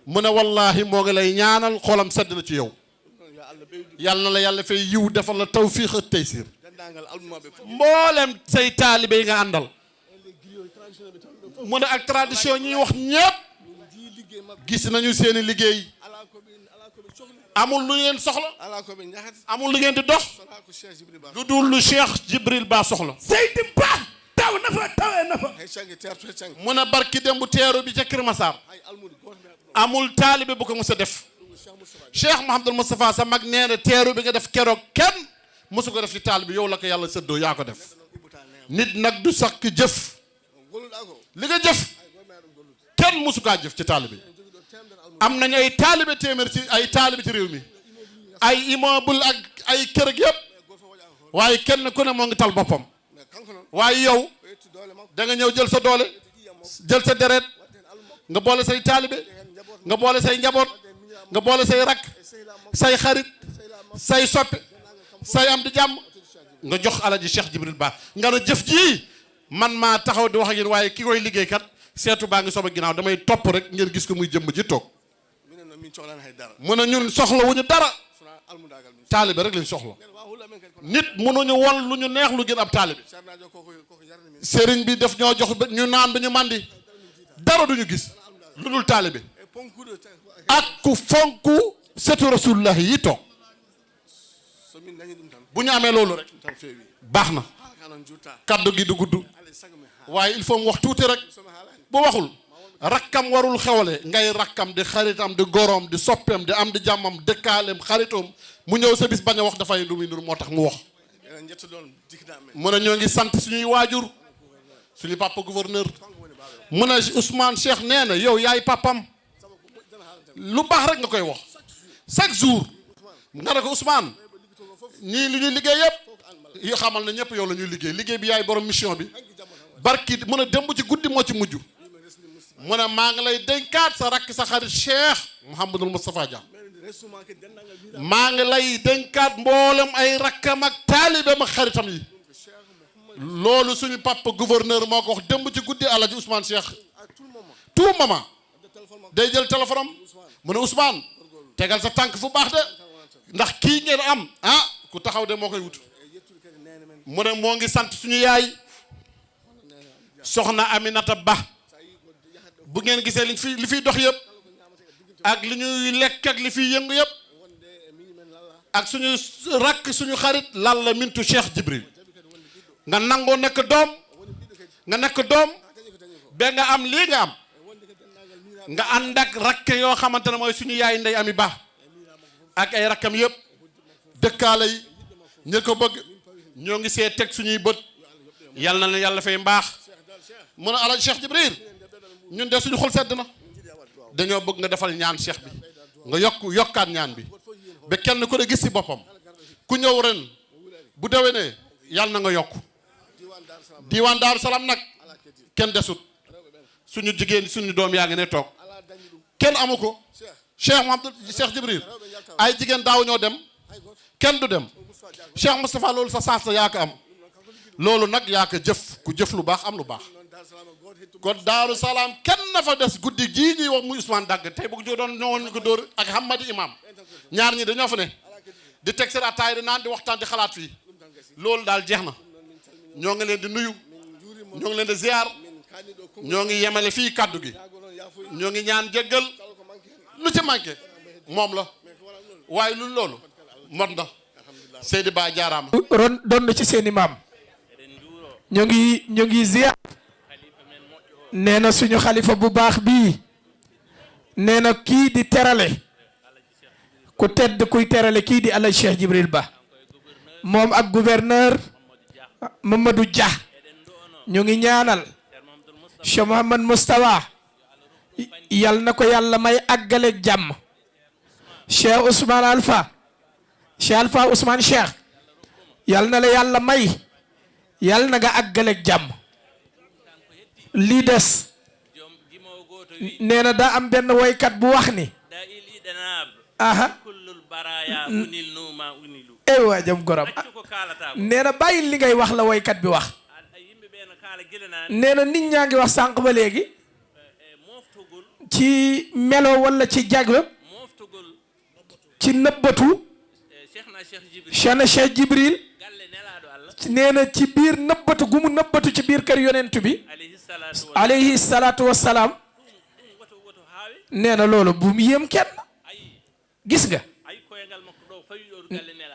Mu ne wallaahi moo ngi lay ñaanal, xolam sedd na ci yow. Ɗum noon, yo Allah ɓeydu. Yàlla na la Yàlla fay yiw, defal la tawfiix ak taysiir. Denndaangal almumaaɓe fof. Mboolem say taalibe yi nga àndal. Mu ne ak tradition ñuy wax ñépp, gis nañu seeni liggéey. Amul lu ngeen soxla. Amul lu ngeen di dox. Lu dul lu Cheikh Jibril Ba soxla. Seydi Ba, taw nafa, taw e nafa. Mu ne barki démb teeru bi ca Kër Massar. Amul taalibe bu ko mës a def. Cheikh Mouhamadul Moustapha, sa mag nee na teeru bi nga def keroog kenn mësu ko def ci taalibe, yow la ko Yàlla séddoo, yaa ko def. Nit nag du sakk jëf. Li nga jëf, kenn mësu kaa jëf ci taalibe. Am nañu ay taalibe téeméer ci ay taalibe ci réew mi. Ay immeuble ak ay kër ak yépp. Waaye kenn ku ne moo ngi tal boppam. Waaye yow, da nga ñëw jël sa doole, jël sa deret, nga boole say taalibe, nga boole say njaboot, nga boole say rakk, say xarit, say soppe, say am di jàmm, nga jox Alaji Cheikh Jibril Ba. Nga ne jëf ji, man maa taxaw di wax ak yéen, waaye ki koy liggéey kat, seetu baa ngi sama ginnaaw, damay topp rek ngeen gis ko muy jëmm ji toog. Minen noon, min cohlani hay dara. Mu ne ñun soxla wuñu dara. Sona almudaagal min. Taalibe rek lañ soxla. Nit mënuñu won lu ñu neex lu gën ab taalibe. Ceernaajo koko, koko yarni min. Sëriñ bi daf ñoo jox ba ñu naan ba ñu mandi. Dara duñu gis lu dul taalibe. E ponkuɗo ta-, ak ku fonku setu Rasulullah yi toog. So min dañi ɗum tan. Bu ñu amee loolu rek, tan feewi. Baax na. Haalaka noon jutta. Kaddu gi du gudd. Alay sago mi haala. Waaye il faut mu wax tuuti rek. So mi haalaani. Bu waxul, rakkam warul xewle, ngay rakkam di xaritam di gorom di soppeem di am di jàmmam dëkkaaleem xaritoom, mu ñëw sa bis bañ a wax, dafay lu muy ndur, moo tax mu wax. Enen njetto ɗoon jikkinaaɓe men. Mu ne ñoo ngi sant suñuy waajur, suñu papa gouverneur. Kanko woni baaba. Mu ne Ousmane Cheikh nee na yow yaay papam. Lu baax rek nga koy wax chaque jour. Nga ne ko Ousmane, ñii li ñuy liggéey yépp, yi xamal ne ñëpp yow la ñuy liggéey. Liggéey bi yaay borom mission bi. Barki mu ne démb ci guddi moo ci mujj. Mu ne maa ngi lay dénkaat sa rakk sa xarit Cheikh Mouhamadul Moustapha Dia. Maa ngi lay dénkaat mboolem ay rakkam ak taalibeem ak xaritam yi. Loolu suñu papa gouverneur moo ko wax démb ci guddi, Alaji Ousmane Cheikh. Tout moment. Day jël téléphone am, mu ne Ousmane, Tegal sa tànk fu baax de, ndax kii ngeen am, ah, ku taxaw de moo koy wut. Mu ne moo ngi sant suñu yaay, soxna Aminata Ba. Bu ngeen gisee li fi, li fiy dox yëpp, ak li ñuy lekk ak li fiy yëngu yëpp, ak suñu rakk, suñu xarit, Lalla Mintu Cheikh Jibril, nga nangoo nekk doom, nga nekk doom, ba nga am lii nga am, nga ànd ak rakk yoo xamante ne mooy suñu yaay Ndey Ami Ba ak ay rakkam yëpp, dëkkaale yi, ñi ko bëgg, ñoo ngi see teg suñuy bët. Yal na leen Yàlla fay mbaax. Mu ne, Alaaji Cheikh Jibril, ñun de suñu xol sedd na, dañoo bëgg nga defal ñaan Cheikh bi, nga yokk, yokkaat ñaan bi, ba kenn ku ne gis ci boppam. Ku ñëw ren, bu déwénee, yàlla na nga yokk. Diiwaan Daaru Salaam nag, kenn desut. Suñu jigéen, suñu doom yaa ngi ne toog, kenn amu ko. Cheikh Mouhamadou, Cheikh Jibril, ay jigéen daaw ñoo dem, kenn du dem. Cheikh Moustapha, loolu sa saas la, yaa ko am. Loolu nag yaa ko jëf, ku jëf lu baax am lu baax. Kon Daaru Salaam, kenn na fa des guddi gii ñuy wax muy Ousmane Dagg, tey bu ko doon ñëwoon ñu ko dóor ak Hamadi Imam, ñaar ñi dañoo fa ne, di teg seen ataay, di naan, di waxtaan, di xalaat fii. Loolu daal jeex na. Ñoo ngi leen di nuyu, ñoo ngi leen di ziar, ñoo ngi yemale fii kàddu gi, ñoo ngi ñaan jéggal. Lu ci manqué moom la, waaye lu loolu mot na. Seydi Ba, jaaraama. Ron donn ci seeni maam. Ñu ngi, ñu ngi ziar. Nee na suñu xalifa bu baax bii, nee na kii di terale, ku tedd kuy terale kii di Alaaji Cheikh Jibril Ba, moom ak gouverneur Mamadou Dia. Ñu ngi ñaanal Cheikh Mouhamad Moustapha, yal na ko Yàlla may àggaleeg jàmm. Cheikh Ousmane Alpha, Cheikh Alpha Ousmane Cheikh, yal na la Yàlla may, yal na nga àggaleeg jàmm. Lii des, nee na daa am benn woykat bu wax ni, aha, ey waa jam goram, nee na bàyyil li ngay wax, la woykat bi wax. Nee na nit ñaa ngi wax sànq ba léegi ci melo wala ci jagle ci nëbbatu Cheikhna Cheikh Jibril, nee na ci biir nëbbatu gu mu nëbbatu ci biir kër yonent bi alayhi salaatu wassalaam. Nee na loolu bu mu yéem kenn. Gis nga,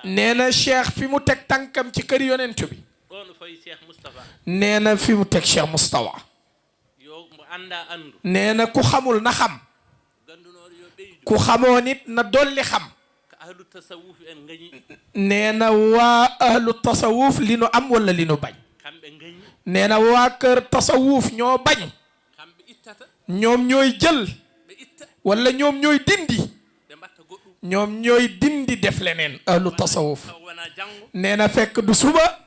nee na Cheikh fi mu teg tànkam ci kër yonent bi, nee na fi mu teg Cheikh Moustapha. Nee na ku xamul na xam, ku xamoo nit na dolli xam. Nee na waa ahlu tasawuf li nu am wala li nu bañ, nee na waa kër tasawuf ñoo bañ. Ñoom ñooy jël wala ñoom ñooy dindi, ñoom ñooy dindi def leneen. Ahlu tasawuf, nee na fekk du suba,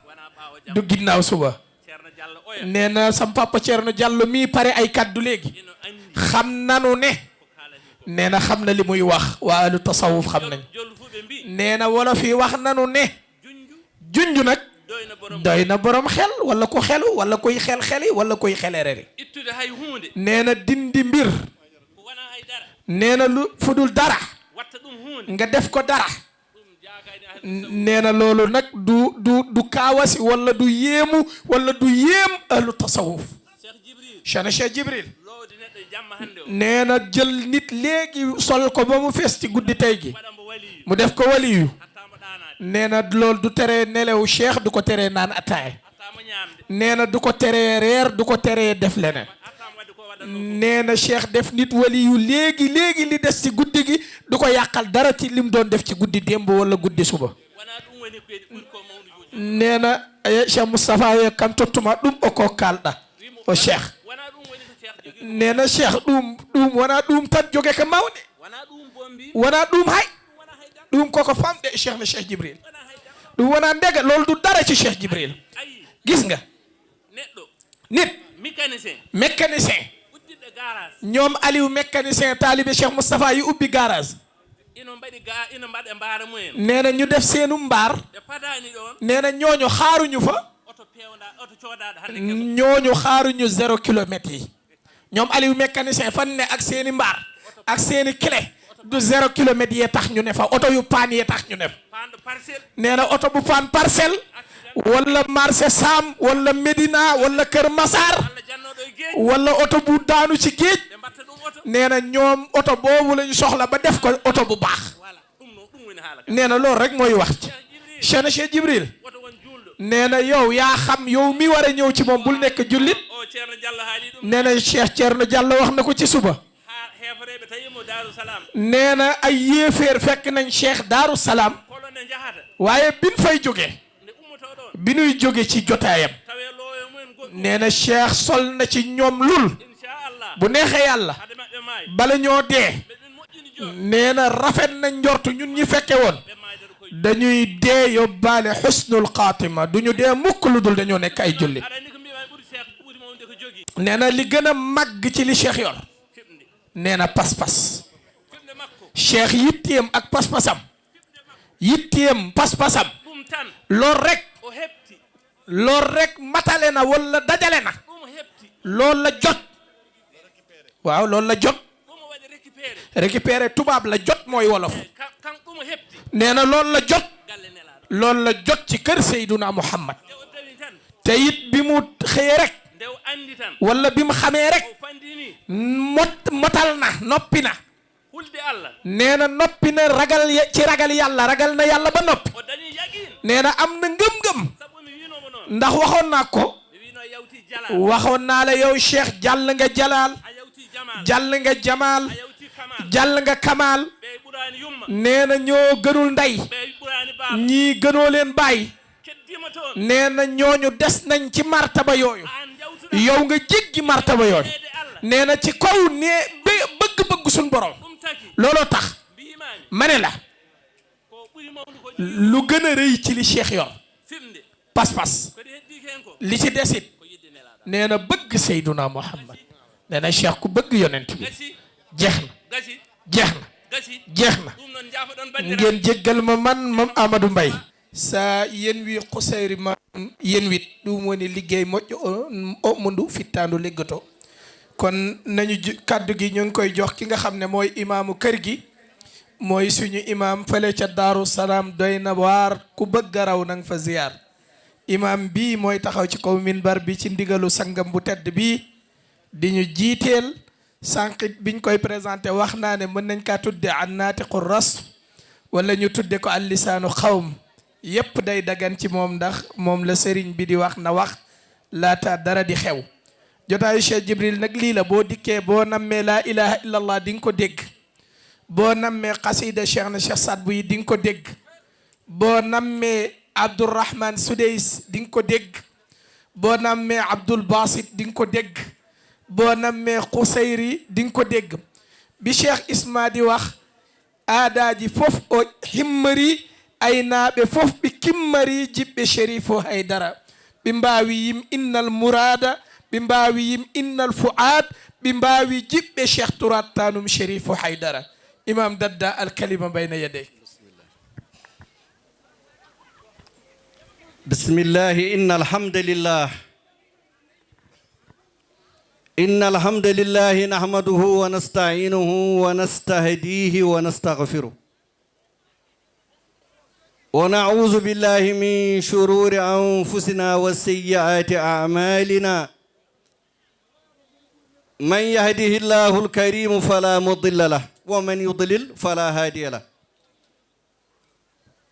du ginnaaw suba. Nee na sam papa Thierno Diallo mii pare ay kàddu léegi, xam nanu ne, nee na xam na li muy wax. Waa ahlu tasawuf xam nañ. Nee na wolof yi wax nanu ne, junj nag doy na borom xel wala ku xelu wala kuy xel xeli wala kuy xelereri. Nee na dindi mbir, nee na lu fu dul dara, nga def ko dara. Nee na loolu nag du, du, du kaawasi wala du yéemu wala du yéem ahlu tasawuf. Cheikhna Cheikh Jibril, nee na jël nit léegi sol ko ba mu fees ci guddi tey gi, mu def ko waliyu. Nee na loolu du tere nelew Cheikh, du ko tere naan ataaya. Nee na du ko tere reer, du ko tere def leneen. Nee na Cheikh def nit waliyu léegi, léegi li des ci guddi gi du ko yàqal dara ci lim doon def ci guddi démb wala guddi suba. Nee na, eh, Cheikh Moustapha, yo kam tottuma ɗum o ko kalɗa o Cheikh. Nee na Cheikh ɗum, ɗum wona ɗum tan joge ka mawni. Wona ɗum hay. Ɗum koko famɗe Cheikh na Cheikh Jibril. Ɗum wona ndega, loolu du dara ci Cheikh Jibril. Gis nga, nit mécanicien, mécanicien, ñoom Aliou mécanicien, taalibe Cheikh Moustapha yi ubbi garage. Ino mbaɗi ga, ino mbaɗa mbaara mumen. Nee na ñu def seenu mbaar. Ɓe padaani ɗoon. Nee na ñooñu xaaruñu fa. Oto peewnda, oto coodaaɗo hannde keso. Ñooñu xaaruñu zéro kilomètre yi. Ñoom Aliou mécanicien fan ne ak seeni mbaar ak seeni clé du zéro kilomètre yee tax ñu ne fa, oto yu paan yee tax ñu ne fa. Panɗo parcelle. Nee na oto bu paan Parcelles, wala marché Sam, wala Médina, wala Kër Massar, wala oto bu daanu ci géej. Nee na ñoom oto boobu lañu soxla ba def ko oto bu baax. Nee na loolu rek mooy wax ci. Cheikhna Cheikh Jibril, nee na yow yaa xam, yow mi war a ñëw ci moom, bul nekk jullit. Nee na Cheikh Thierno Diallo wax na ko ci suba. Nee na ay yéeféer fekk nañ Cheikh Daaru Salaam, waaye bin fay jóge, bi ñuy jóge ci jotaayam, nee na Cheikh sol na ci ñoom lul. Bu neexee Yàlla, bala ñoo dee, nee na rafet na njortu, ñun ñi fekke woon, dañuy dee yóbbaale husnul xaatima, duñu dee mukk lu dul dañoo nekk ay jullit. Nee na li gën a màgg ci li Cheikh yor, nee na pas-pas. Cheikh yitteem ak pas-pasam, yitteem pas-pasam, lool rek, lool rek matale na wala dajale na. Loolu la jot. Waaw, loolu la jot. Récupérer tubaab la jot, mooy wolof. Nee na loolu la jot. Loolu la jot ci kër Seyduna Muhammad. Te it bi mu xëyee rek, wala bi mu xamee rek, mot motal na, noppi na. Nee na noppi na ragal ya- ci ragal Yàlla, ragal na Yàlla ba noppi. Nee na am na ngëm-ngëm. Ndax waxoon naa ko, waxoon naa la yow Cheikh, jàll nga Jalaal, jàll nga Jamaal, jàll nga Kamaal. Nee na ñoo gënul ndey, ñii gënoo leen baay. Nee na ñooñu des nañ ci martaba yooyu, yow nga jéggi martaba yooyu. Nee na ci kaw ne be- bëgg-bëgg suñ borom. Looloo tax ma ne la, lu gën a rëy ci li Cheikh yor, pas-pas. Li ci desit, nee na bëgg Seyduna Muhammad. Nee na Cheikh ku bëgg yonent bi. Jeex na, jeex na, jeex na. Ngeen jéggal ma man, moom Amadou Mbaye. Sa yen wi Qusayri ma yen wit, ɗum woni liggey moƴƴo o, o mo ndu fittaandu liggoto. Kon nañu ju- kàddu gi ñu ngi koy jox ki nga xam ne mooy imaamu kër gi, mooy suñu imaam fële ca Daaru Salaam, doy na waar, ku bëgg a raw nang fa ziyaar. Imaam bii mooy taxaw ci kaw minbar bi ci ndigalu sangam bu tedd bi di ñu jiiteel. Sànq biñ koy présenté wax naa ne mën nañ kaa tudde an naatiqu ras, wala ñu tudde ko al lisaanu xawm. Yépp day dagan ci moom, ndax moom la sëriñ bi di wax na wax laata dara di xew. Jotaayu Cheikh Jibril nag lii la, boo dikkee, boo nammee laa ilaha illallah di nga ko dégg, boo nammee xasida Cheikh na Cheikh Saad bu yi di nga ko dégg, boo nammee Abdourahman Sudeys di nga ko dégg, boo nammee Abdul Basit di nga ko dégg, boo nammee Xusayri di nga ko dégg. Bi Cheikh Isma di wax, aadaaji fof o himmori, aynaaɓe fof ɓe kimmari jiɓɓe Chérifou Haydara. Ɓe mbaawi yim innal muraada, ɓe mbaawi yim innal fuaad, ɓe mbaawi jiɓɓe Cheikh Turaat Tanum Chérifou Haydara. Imaam Dadda, al kalima bayna yadayk. بسم الله، إن الحمد لله، إن الحمد لله نحمده ونستعينه ونستهديه ونستغفره، ونعوذ بالله من شرور أنفسنا وسيئات أعمالنا. من يهده الله الكريم فلا مضل له، ومن يضلل فلا هادي له.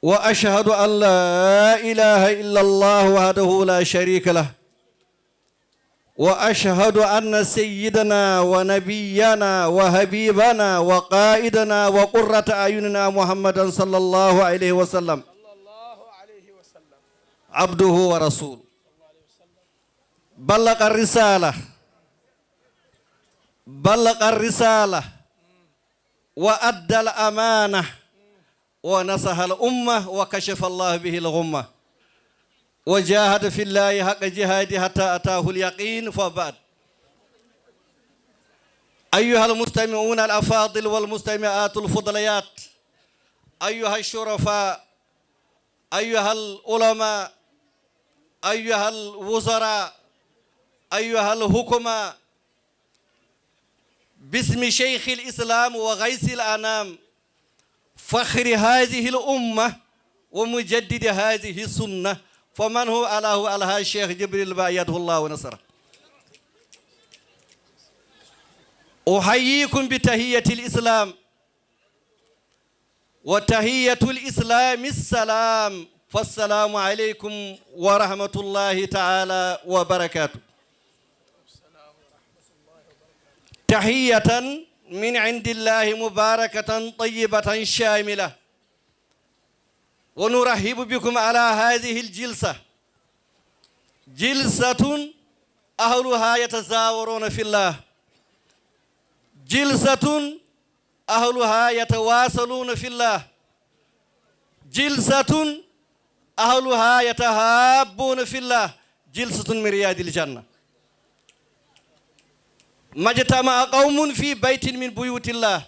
وأشهد أن لا إله إلا الله وحده لا شريك له، وأشهد أن سيدنا ونبينا وحبيبنا وقائدنا وقرة أعيننا محمدا صلى الله عليه وسلم عبده ورسوله. بلغ الرسالة، بلغ الرسالة، وأدى الأمانة، ونصح الأمة، وكشف الله به الغمة، وجاهد في الله حق جهاده حتى أتاه اليقين، فبعد. أيها المستمعون الأفاضل والمستمعات الفضليات، أيها الشرفاء، أيها العلماء، أيها الوزراء، أيها الحكماء، باسم شيخ الإسلام وغيث الأنام، فخر هذه الأمة ومجدد هذه السنة، فمن هو؟ ألا هو الحاج الشيخ جبريل با، أيده الله ونصره. أحييكم بتحية الإسلام، وتحية الإسلام السلام، فالسلام عليكم ورحمة الله تعالى وبركاته. تحية من عند الله مباركة طيبة شاملة، ونرحب بكم على هذه الجلسة، جلسة أهلها يتزاورون في الله، جلسة أهلها يتواصلون في الله، جلسة أهلها يتحابون في الله، جلسة من رياض الجنة. ما اجتمع قوم في بيت من بيوت الله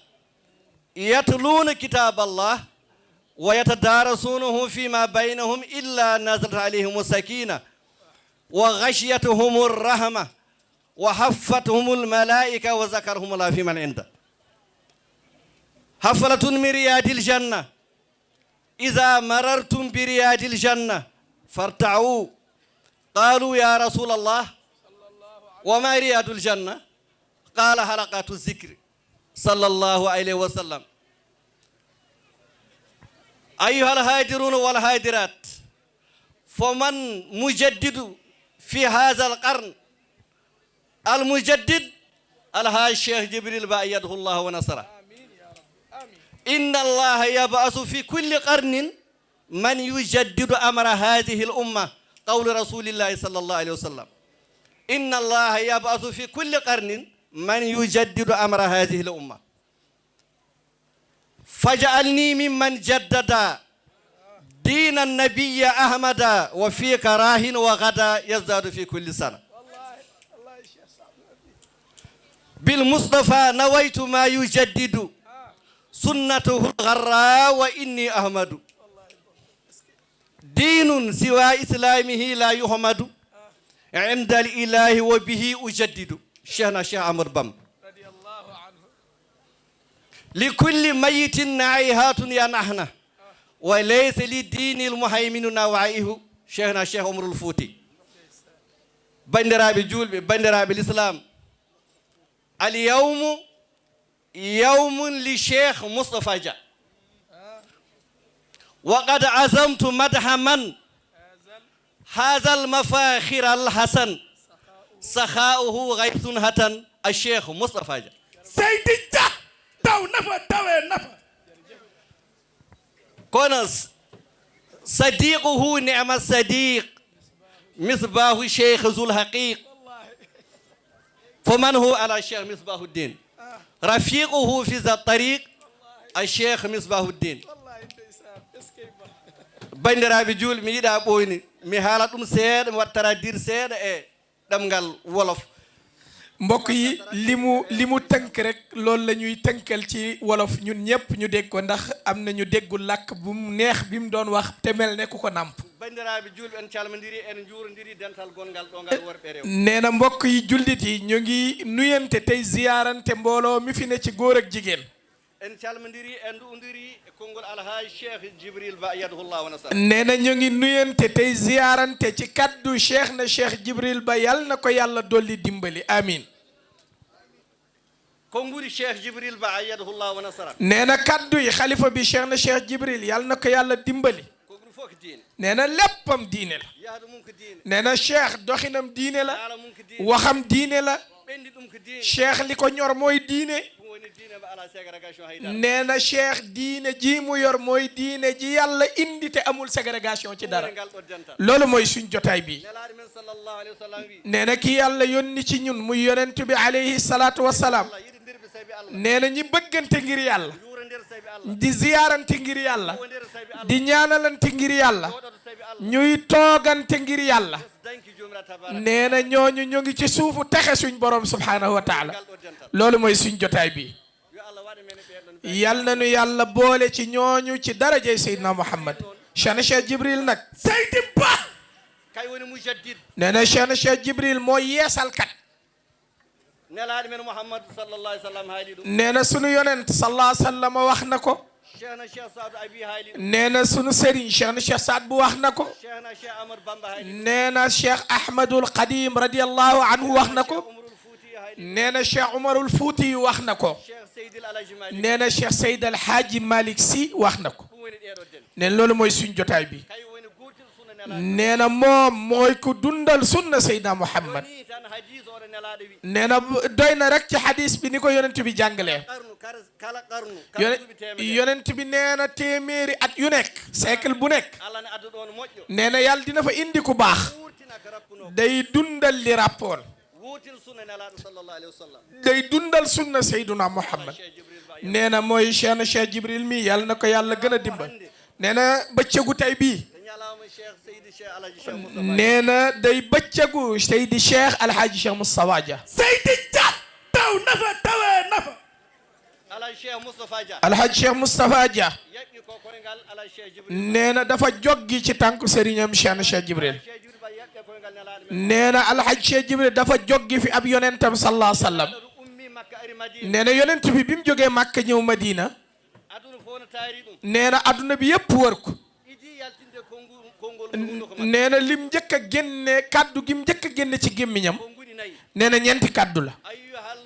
يتلون كتاب الله ويتدارسونه فيما بينهم إلا نزلت عليهم السكينة وغشيتهم الرحمة وحفتهم الملائكة وذكرهم الله فيمن عنده. حفلة من رياض الجنة. إذا مررتم برياض الجنة فارتعوا. قالوا: يا رسول الله، وما رياض الجنة؟ قال: حلقات الذكر، صلى الله عليه وسلم. أيها الحاضرون والحاضرات، فمن مجدد في هذا القرن؟ المجدد الحاج الشيخ جبريل با، أيده الله ونصره. إن الله يبعث في كل قرن من يجدد أمر هذه الأمة، قول رسول الله صلى الله عليه وسلم. إن الله يبعث في كل قرن من يجدد أمر هذه الأمة. فاجعلني ممن جدد دين النبي أحمد، وفيك راح وغدا يزداد في كل سنة. بالمصطفى نويت ما يجدد سنته الغراء وإني أحمد. دين سوى إسلامه لا يحمد عند الإله وبه أجدد. شيخنا الشيخ أحمد بام. لكل ميت نائحات ينحنى، وليس لدين المهيمن نوائح. شيخنا الشيخ عمر الفوتي. Banndiraaɓe juulɓe, banndiraaɓe l'islam, اليوم يوم للشيخ مصطفى جا، وقد عزمت مدح من هذا المفاخر الحسن، سخاؤه غيث هتن، الشيخ مصطفى جا. Seydi Jah, taw nafa, tawe nafa. Kono s-, صديقه نعم الصديق، مصباح الشيخ ذو الحقيق. فمن هو على الشيخ مصباح الدين؟ رفيقه في ذا الطريق الشيخ مصباح الدين. Banndiraaɓe juulɓe, mi yiɗa ɓooyni, mi haala ɗum seeɗa, mi waɗtara dir seeɗa e ɗemngal wolof. Mbokk yi, li mu, li mu tënk rek, loolu la ñuy tënkal ci wolof, ñun ñëpp ñu dégg ko, ndax am na ñu déggul làkk bu mu neex bi mu doon wax, te mel ne ku ko nàmp. Banndiraaɓe juulɓe, en calmondiri, en njuurondiri dental gongal ɗo ngal, worɓe e rewɓe. Nee na, mbokk yi, jullit yi, ñu ngi nuyante tey ziyaarante mbooloo mi fi ne ci góor ak jigéen. En calmondiri, en nduwondiri e konngol Alhaaj Cheikh Jibril Ba, ayyadahullah wa nasara. Nee na, ñu ngi nuyante tey ziyaarante ci kaddu Cheikh na Cheikh Jibril Ba, yal na ko Yàlla dolli dimbali. Amiin. Konnguli Cheikh Jibril Ba, ayyadahullah wa nasara. Nee na, kaddu yi xalifa bi Cheikh na Cheikh Jibril, yal na ko Yàlla dimbali. Ko ɗum fof ko diine. Nee na, léppam diine la. Yahdu mum ko diine. Nee na, Cheikh doxinam diine la. Haala mum ko diine. Waxam diine la. Ɓenndi ɗum ko diine. Cheikh li ko ñor mooy diine. Ɗum woni diine mo alaa ségrégation hay dara. Nee na, Cheikh diine ji mu yor mooy diine ji Yàlla indi te amul ségrégation ci dara. Ɗum woni ngal ɗo dental. Loolu mooy suñ jotaay bi. Nelaaɗo men sallallahu alayhi wa sallam wi. Nee na, ki Yàlla yónni ci ñun muy yonent bi alayhi salaatu wa salaam. Allah yiɗi. Nee na, ñi bëggante ngir Yàlla, di ziyaarante ngir Yàlla, di ñaanalante ngir Yàlla, ñuy toogante ngir Yàlla, nee na, ñooñu ñu ngi ci suufu texe suñ Borom subhaanahu wa taala. Loolu mooy suñ jotaay bi. Yal na nu Yàlla boole ci ñooñu ci darajay Seydina Muhammad. Cheikhna Cheikh Jibril nag, Seydi Ba, kay woni mujaddid. Nee na, Cheikhna Cheikh Jibril mooy yeesalkat. Nelaaɗo men Muhammad sallallahu alayhi wa sallam haali ɗum. Nee na sunu yonent sallallahu alayhi wa sallam wax na ko. Cheikhna Cheikh Saadu Abi haali ɗum. Nee na sunu sëriñ Cheikhna Cheikh Saad bu wax na ko. Cheikhna Cheikh Ahmad Bamba haali ɗum. Nee na Cheikh Ahmadul Qadim radiyallahu anhu wax na ko. Cheikh Umarul Fuuti haali ɗum. Nee na Cheikh Umarul Fuuti wax na ko. Cheikh Seydil Alhaji Malik. Nee na Cheikh Seyd Alhaji Malik Sy wax na ko. Ɗum woni ɗeeɗo den. Nee na loolu mooy suñ jotaay bi. Kay woni gootel sunna Nelaaɗo. Nee na moom mooy ku dundal sunna Seydina Muhammad. Woni tan hadis oɗo Nelaaɗo wi. Nee na doy na rek ci hadis bi ni ko yonent bi jàngalee. Qarnu, kar-, kala qarnu, kala Yone-, duuɓi teemedere. Yonent bi nee na téeméeri at yu nekk, siècle bu nekk. Allah ne adda ɗoon moƴƴo. Nee na Yàlla dina fa indi ku baax. Wuurtina ko rappunoo. Day dundal li ràppoon. Wuurtina sunna Nelaaɗo sallallahu alayhi wa sallam. Day dundal sunna Seydina Muhammad. Cheikh Jibril Ba. Nee na mooy Cheikhna Cheikh Jibril mi, Yàlla na ko Yàlla gën a dimbal. Hannde. Nee na bëccëgu tey bii. Ko ñalawma Cheikh Seydi Cheikh Alhaji Cheikh Moustapha. Nee na day bëccëgu Seydi Cheikh Alhaji Cheikh Moustapha Dia. Seydi Dia taw nafa tawe nafa. Alhaji Cheikh Moustapha Dia. Alhaji Cheikh Moustapha Dia. Yaɓɓi ko koyngal Alhaji Cheikh Jibril. Nee na dafa joggi ci tànku sëriñam Cheikhna Cheikh Jibril. Alhaji Cheikh Jibril Ba yaɓɓi e koyngal Nelaaɗo men. Nee na Alhaji Cheikh Jibril dafa joggi fi ab yonentam sallallahu alayhi wa sallam. Ummi Makka ari Madina. Nee na yonent bi bi mu jógee Makka ñëw Madina. Aduna fof no taari ɗum. Nee na adduna bi yépp wër ko. Idi yaltinde konngu-, konngol mum hunnduko makko. Nee na lim njëkk a génne, kàddu gi mu njëkk a génne ci gémmiñam. Konnguɗi nayi. Nee na ñeenti kàddu la. Ayyuhal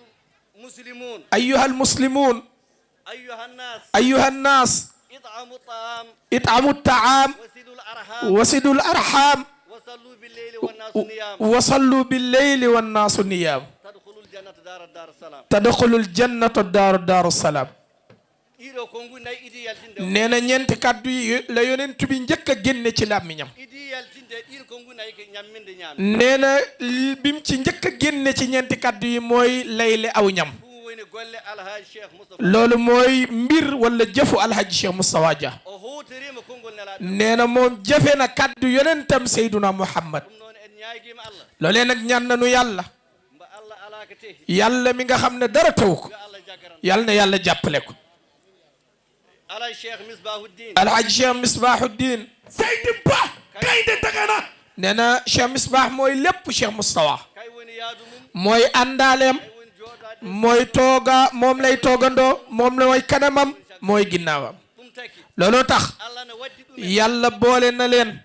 muslimun. Ayyuhal muslimun. Ayyuhan nas. Ayyuhan nas. It'amu ta'am. It'amu ta'am. Wasilul arham. Wasilul arham. Wasallu bil layli wan nasu niyam. Wasallu bil layli wan nasu niyam. Tadkhulul jannata dara dar salam. Tadkhulul jannata dara dar salam. Ɗiɗo konnguɗi nayi idi yaltinde. Nee na ñeenti kàddu yi la yonent bi njëkk a génne ci làmmiñam. Idi yaltinde ɗin konnguɗi nayi ko ñamminde ñaami. Nee na l-, bim ci njëkk a génne ci ñeenti kàddu yi mooy layle aw ñam. Ɗum woni golle Alhaji Cheikh Moustapha. Loolu mooy mbir wala jëfu Alhaji Cheikh Moustapha Dia. O huutoriima konngol Nelaaɗo. Nee na moom jëfe na kàddu yonentam Seyduna Muhammad. Ɗum noon en ñaagiima Allah. Loolee nag ñaan nanu Yàlla. Mba Allah alaa ko tehi. Yàlla mi nga xam ne dara taw ko. Yo Allah jaggaran. Yàlla na Yàlla jàppale ko. Alhaji Cheikh Misbahuddin. Alhaji Cheikh Misbahuddin. Seydi Ba, gaynde Dagana. Nee na Cheikh Misbah mooy lépp Cheikh Moustapha. Kay woni yaadu mum. Mooy àndaaleem. Kay woni jooɗaade. Mooy tooga, moom lay toogandoo, moom mooy kanamam, mooy ginnaawam. Ɗum taki. Looloo tax Allah ne waddi ɗum en. Yàlla boole na leen.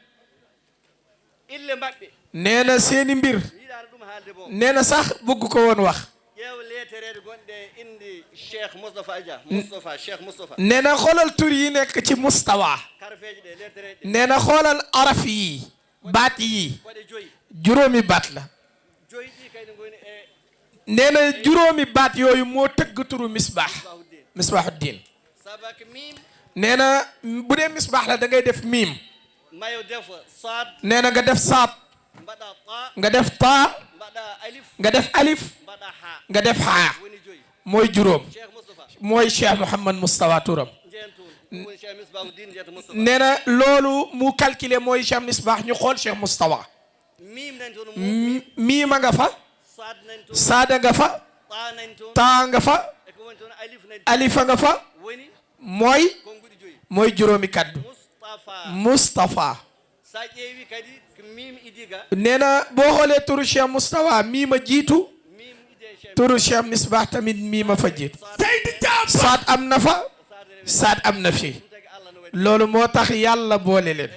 Ille maɓɓe. Nee na seeni mbir. Mi yiɗaano ɗum haalde boom. Nee na sax bëgg ko woon wax. Ƴeew leetereeje gonɗe e innde Cheikh Moustapha Dia. Moustapha, Cheikh Moustapha. Nee na xoolal tur yi nekk ci Moustapha. Karfeeje ɗe, leetereeje ɗe. Nee na xoolal araf yi, baat yi. Ko ɗe joyi. Juróomi baat la. Joyi ɗi kay ne ngoni e Nee na juróomi baat yooyu moo tëgg turu Misbah. Misbahuddin. Misbahuddin. Sabak mim. Nee na bu dee Misbah la da ngay def miim. Mayo def saad. Nee na nga def saad. Mbaɗa ta. Nga def taa. Mbaɗa alif. Nga def alif. Mbaɗa ha. Nga def haa. Woni joyi. Mooy juróom. Cheikh Moustapha. Mooy Cheikh Mouhamad Moustapha turam. Njeen toon. Ɗum woni Cheikh Misbahuddin, njiyata Moustapha. Nee na loolu mu calculé mooy Cheikh Misbah, ñu xool Cheikh Moustapha. Miim nan toon, mu-, M-, miima nga fa. Saad nan toon. Saada nga fa. Taa nan toon. Taa nga fa. E ko woni toon, alif nan toon. Alifa nga fa. Woni. Mooy. Konnguɗi joyi. Mooy juróomi kàddu. Mustafa. Mustafa. So a ƴeewi kadi ko miim idi ga. Nee na boo xoolee turu Cheikh Moustapha, miima jiitu. Miim idi e Cheikh. Turu Cheikh Misbah tamit miima fa jiitu. Seydi Thiam. Saad am na fa. Saad am na fi. Loolu moo tax Yàlla boole leen.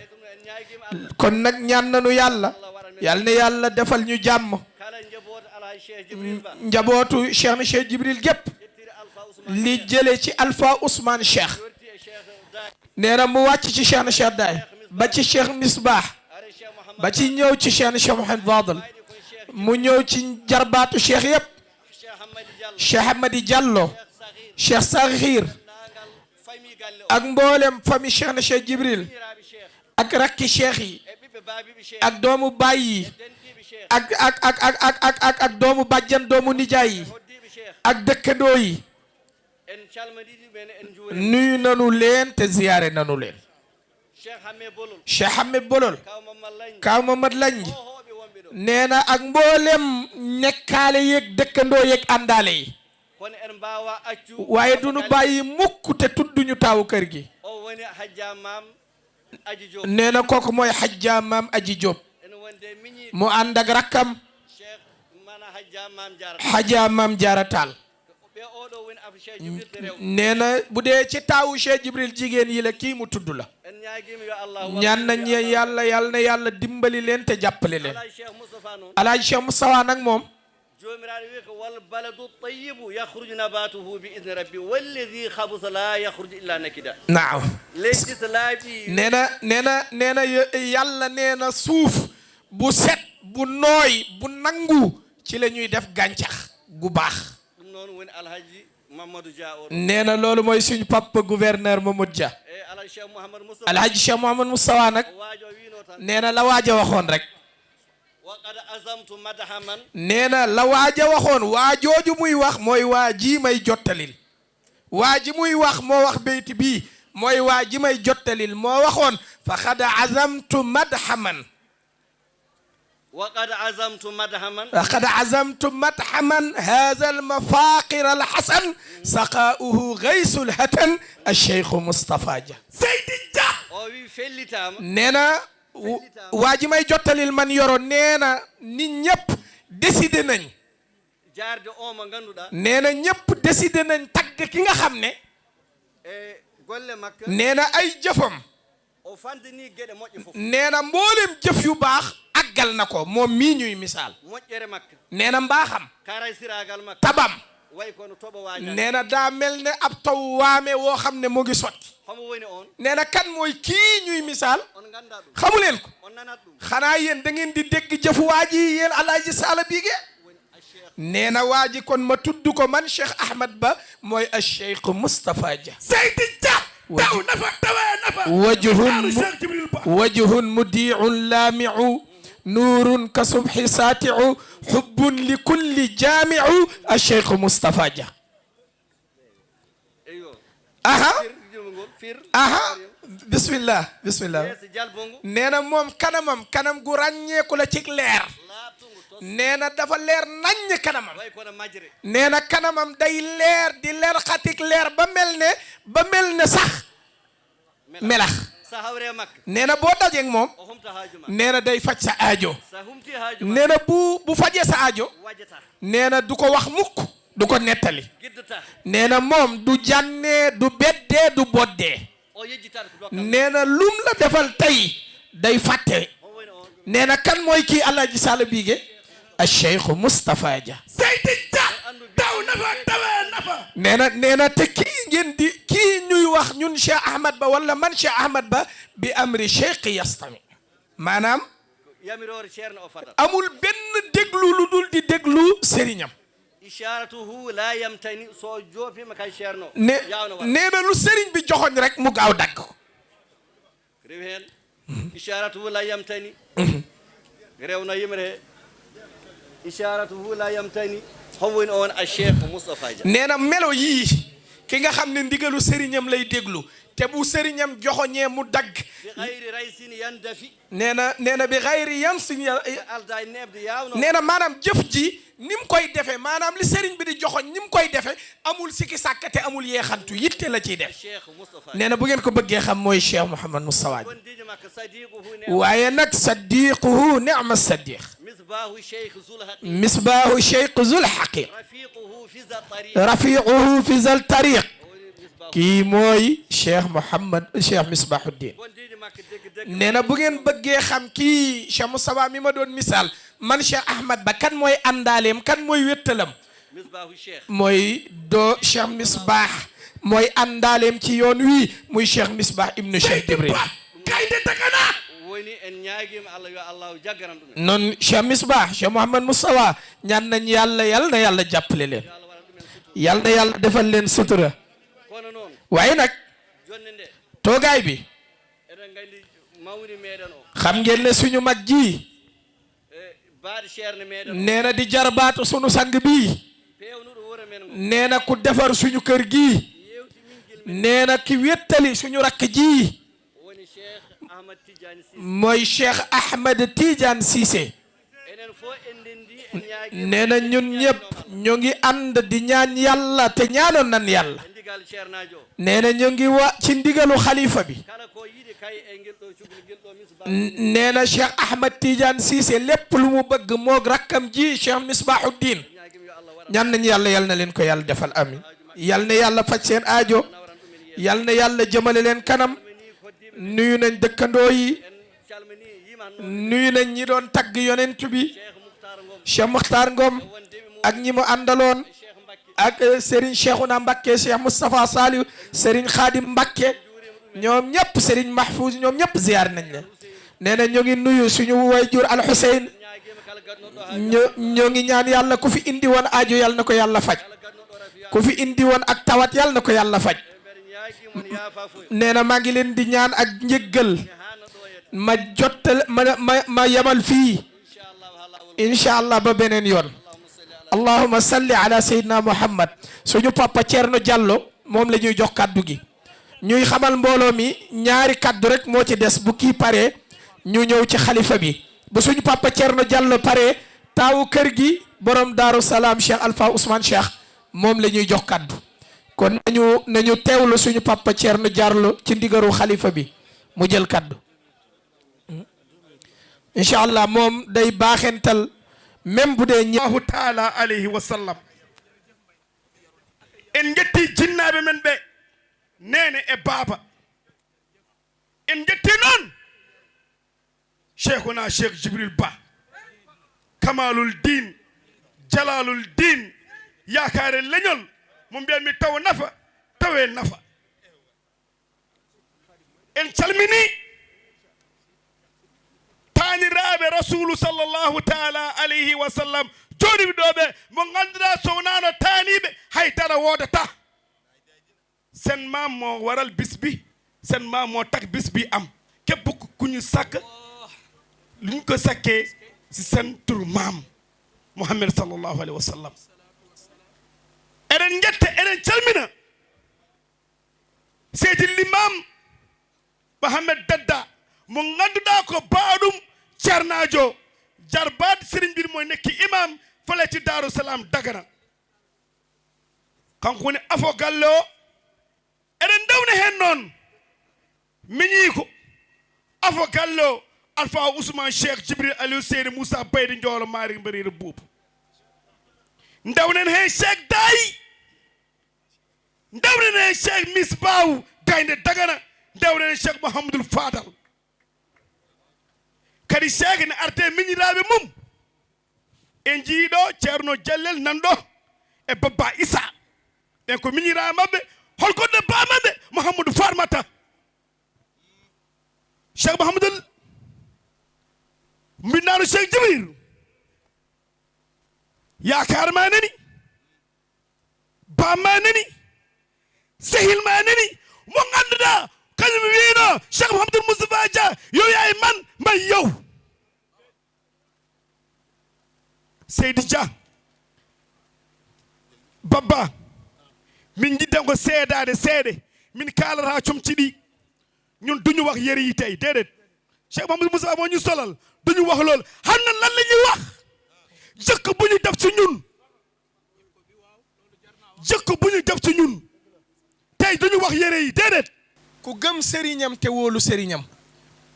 Kon nag ñaan nanu Yàlla, Yàlla na Yàlla defal ñu jàmm. Njabootu Cheikh na Cheikh Jibril gépp, li jële ci Alpha Ousmane Cheikh, nee na mu wàcc ci Cheikh na Cheikh Daay, ba ci Cheikh Misbah, ba ci ñëw ci Cheikh na Cheikh Mouhamed Fadel, mu ñëw ci jarbaatu Cheikh yépp, Cheikh Ahmadi Diallo, Cheikh Sakhir, ak mboolem famille Cheikh na Cheikh Jibril, ak rakki Cheikh yi, ak doomu baay yi, ak, ak, ak doomu bàjjan, doomu nijaay yi, ak dëkkandoo yi. Nuyu nanu leen te ziyaare nanu leen. Cheikh Ahmed Bolol. Cheikh Ahmed Bolol. Kaw Mamad Lañ. Kaw Mamad Lañ. Hohooɓe wonɓe ɗo. Nee na ak mboolem nekkaale yeeg dëkkandoo yeeg àndaale yi. Kono en mbaawa accu. Waaye du nu bàyyi mukk te tudduñu taawu kër gi. O woni Hajja Maam Aji Diop. Nee na kooku mooy Hajja Maam Aji Diop. Ene wonde miñi. Mu ànd ak rakkam. Cheikh Mana Hajja Maam Jaara Taal. Nee na bu dee ci taawu Cheikh Jibril jigéen yi la, kii mu tudd la. Ñaan nañ yàlla, yàlla na yàlla dimbali leen te jàppale leen. Alaaji Cheikh Moustapha nag moom, Joomiraaɗo wi ko, "Wal baladu tayyibu yakhruju nabatuhu bi idni rabbi, walladhi khabusa la yakhruju illa nakida." Naam. Leydi so laaɓi. Nee na, nee na, nee na y-, yàlla nee na suuf bu set, bu nooy, bu nangu, ci la ñuy def gàncax gu baax. Ɗum noon woni Alhaji Mamadou Dia o. Nee na loolu mooy suñu papa gouverneur Mamadou Dia. E Alhaji Cheikh Mouhamadou Moustapha. Alhaji Cheikh Mouhamadou Moustapha nag, o waajo wiino tan. Nee na la waaja waxoon rek. Wa qad azamtu madha man. Nee na la waaja waxoon, waa jooju muy wax mooy waa ji may jottalil. Waa ji muy wax moo wax beyti bii, mooy waa ji may jottalil, moo waxoon, "Fa qad azamtu madha man." Wa qad azamtu madha man. Wa qad azamtu madha man hadha al mafaqir al hasan saqa'uhu ghaysul hatan al Cheikh Moustapha Dia. Seydi Dia. O wi fellitaama. Nee na, w-, waa ji may jottalil man Yoro, nee na nit ñëpp décidé nañ. Jaarde o mo ngannduɗaa. Nee na ñëpp décidé nañ tagg ki nga xam ne. E golle makka. Nee na ay jëfam. O fandini geɗe moƴƴe fof. Nee na mboolem jëf yu baax àggal na ko, moom mii ñuy misaal. Moƴƴere makka. Nee na mbaaxam. Karaysiraagal makka. Tabam. Way kono toɓo waajaani. Nee na daa mel ne ab taw waame woo xam ne mu ngi sotti. Homo woni on? Nee na kan mooy kii ñuy misaal? On nganndaa ɗum. Xamu leen ko? On nanat ɗum. Xanaa yéen da ngeen di dégg jëfu waa ji, yéen Alaaji Saala Biige? Woni a Cheikh. Nee na waa ji kon ma tudd ko man Cheikh Ahmad Ba mooy a Cheikh Moustapha Dia. Seydi Dia. Waj-, taw nafa, tawa nafa. Wajhun Taaru mu-, Cheikh Jibril Ba. Wajhun mudi'un lami'u, nurun ka subhi sati'u, hubbun li kulli jami'u, a Cheikh Moustapha Dia. Eyyo. Aha. Fir, jilmu ngol, fir. Aha. Bismillah, bismillah. Yeeso jalbungu. Nee na moom kanamam, kanam gu ràññeeku la ci leer. Laaɓtungu tos. Nee na dafa leer naññ kanamam. Way kono majre. Nee na kanamam day leer, di leer xatik leer ba mel ne, ba mel ne sax. Melax. Melax. Sa hawre makka. Nee na boo dajeek moom, o humta haaju ma. Nee na day faj sa aajo. Sa humti haaju ma. Nee na bu, bu fajee sa aajo, wajata. Nee na du ko wax mukk, du ko nettali. Giddata. Nee na moom du jànnee, du beddee, du boddee. O yejjitaat ko dokkal. Nee na lum la defal tey day fàtte. O woni on. Nee na kan mooy kii Alaaji Saala Biige? A Cheikh Moustapha Dia. Seydi Dia, taw nafa, tawa nafa. Nee na, nee na te kii ngeen di, kii ñuy wax ñun Cheikh Ahmad Ba wala man Cheikh Ahmad Ba, bi amri Cheikh yastami. Maanaam, yamiroore Ceerno o fadat. Amul benn déglu lu dul di déglu sëriñam. Isharatuhu la yamtani, so joopiima kay Ceerno. Ne, yaawno wara. Nee na lu sëriñ bi joxoñ rek mu gaaw dagg ko. Rewi heen. Isharatuhu la yamtani. Rewno yimre he. Isharatuhu la yamtani. Hon woni on a Cheikh Moustapha Dia. Nee na melo yii, ki nga xam ne ndigalu sëriñam lay déglu, te bu sëriñam joxoñee mu dagg. Bi ghayri raysin yandafi. Nee na, nee na bi ghayri yansin ya-, alda e neɓde yaawno. Nee na maanaam jëf ji ni mu koy defee, maanaam li sëriñ bi di joxoñ ni mu koy defee, amul sikki sàkk te amul yeexantu, yitte la ciy def. Cheikh Moustapha. Nee na bu ngeen ko bëggee xam mooy Cheikh Mouhamad Moustapha. Kon diji makka sadiquhu ni'ma. Waaye nag sadiquhu ni'ma sadiq. Misbahu Cheikh Zul Haqiq. Misbahu Cheikh Zul Haqiq. Rafiquhu fi za tariq. Rafiquhu fi zal tariq. Kii mooy Cheikh Mouhamad, Cheikh Misbahuddin. Kon diji makka dëgg dëgg. Nee na bu ngeen bëggee xam kii Cheikh Moustapha mi ma doon misaal, man Cheikh Ahmad Ba, kan mooy àndaaleem, kan mooy wéttalam? Misbahu Cheikh. Mooy doo Cheikh Misbah, mooy àndaaleem ci yoon wi, muy Cheikh Misbah ibnu Cheikh Jibril. Gaynde Dagana. Woni en ñaagiima Allah, yo Allah jaggaran ɗum en. Noon Cheikh Misbah, Cheikh Mouhamad Moustapha, ñaan nañ Yàlla, Yàlla na Yàlla jàppale leen. Yàlla na Yàlla defal leen sutura. Kono noon. Waaye nag, jonne nde. Toogaay bi. Eɗen nganndi mawni meɗen o. Xam ngeen ne suñu mag ji. E baaɗo ceerno meɗen o. Nee na di jarbaatu sunu sang bi. Peewnuɗo wuro men ngo. Nee na ku defar suñu kër gi. Yeewti min gil men. Nee na ki wéttali suñu rakk ji. Woni Cheikh Ahmad Tidiane Cissé. Mooy Cheikh Ahmad Tidiane Cissé. Enen fof en ndenndi, en ñaagi. Nee na ñun ñëpp ñu ngi ànd di ñaan Yàlla te ñaanoon nan Yàlla. Nee na ñu ngi wa ci ndigalu xalifa bi. Nee na Cheikh Ahmed Tidiane Cissé, lépp lu mu bëgg moog rakkam ji Cheikh Misbahuddin, ñaan nañu Yàlla, yal na leen ko Yàlla defal, amin. Yal na Yàlla faj seen aajo, yal na Yàlla jëmale leen kanam. Nuyu nañ dëkkandoo yi, nuyu nañ ñi doon tagg yonent bi, Cheikh Muxtaar Ngom ak ñi mu àndaloon, ak, eh, Serigne Cheikhouna Mbakke, Cheikh Moustapha Saliou, Serigne Khadim Mbakke, ñoom ñëpp, Serigne Mahfouz, ñoom ñëpp ziyaar nañ leen. Nee na ñu ngi nuyu suñu wayjur Al Hussein, ñu, ñu ngi ñaan Yàlla ku fi indi woon aajo, Yàlla na ko Yàlla faj, ku fi indi woon ak tawat, Yàlla na ko Yàlla faj. Nee na maa ngi leen di ñaan ak njëggal, ma jottal, ma, ma, ma yemal fii, incha Allah, ba beneen yoon. Allahumma salli ala Sayyidina Muhammad. Suñu papa Thierno Diallo, moom la ñuy jox kàddu gi. Ñuy xamal mbooloo mi, ñaari kàddu rek moo ci des, bu kii paree ñu ñëw ci xalifa bi. Bu suñu papa Thierno Diallo paree, taawu kër gi, borom Daaru Salaam, Cheikh Alpha Ousmane Cheikh, moom la ñuy jox kàddu. Kon nañu, nañu teewlu suñu papa Thierno Diallo ci ndigalu xalifa bi, mu jël kàddu. Incha Allah, moom day baaxental, même bu dee ña- Allahu taala alayhi wa sallam. En njetti jinnaaɓe men ɓe, neene e baaba. En njetti noon Cheikhuna Cheikh Jibril Ba, Kamalul Din, Jalalul Din, yaakaare leñol, mo mbiyanmi taw nafa, tawe nafa. En calmini taaniraaɓe Rasulu sallallahu taala alayhi wa sallam, jooɗiiɓe ɗo ɓe, mo ngannduɗaa so wonaano taaniiɓe, hay dara woodata. Seen maam moo waral bis bi, seen maam moo tax bis bi am. Képp ku, ku ñu sàkk, lu ñu ko sàkkee si seen tur maam, Muhammad sallallahu alayhi wa sallam. Eɗen njetta, eɗen calmina Seydi Limam Mohamed Dadda, mo ngannduɗaa ko baaɗum ceernaajo, jarbaat Serigne Mbir mo nekki imam fale ci Daaru Salaam Dagana. Kanko woni afo galle o. Eɗen ndewna heen noon miñiiko, afo galle o, Alfa Ousmane Cheikh Jibril Aliou Seydi Moussa Baydi Njoolo Maari Mbariiri Buubu. Ndewnen heen Cheikh Daay, ndewnen heen Cheikh Misbahu Gaynde Dagana, ndewnen Cheikh Mouhamadoul Fadal. Kadi Cheikh ene arde miñiraaɓe mum. En njiyii ɗo Ceerno Jallel nan ɗo e Babba Issa. Ɓen ko miñiraaɓe maɓɓe. Hol gonɗo baa maɓɓe? Mouhamadou Farmata. Cheikh Mouhamadoul, mbinndaano Cheikh Jibril. Yaakaar ma nani. Baa ma nani. Sehil ma nani. Mo ngannduɗaa, kañum wiino Cheikh Mouhamadoul Moustapha Dia, yo yaay man, man yow. Seydi Dia, Babba, min njiɗdan ko seedaade seeɗe, min kaalata comci ɗi. Ñun duñu wax yëre yi tey, déedéet. Cheikh Mouhamadou Moustapha moo ñu solal, duñu wax lool. Xam na lan la ñuy wax? Jëkk bu ñu def ci ñun. Jëkk bu ñu def ci ñun. Tey duñu wax yëre yi, déedéet. Ku gëm sëriñam te wóolu sëriñam,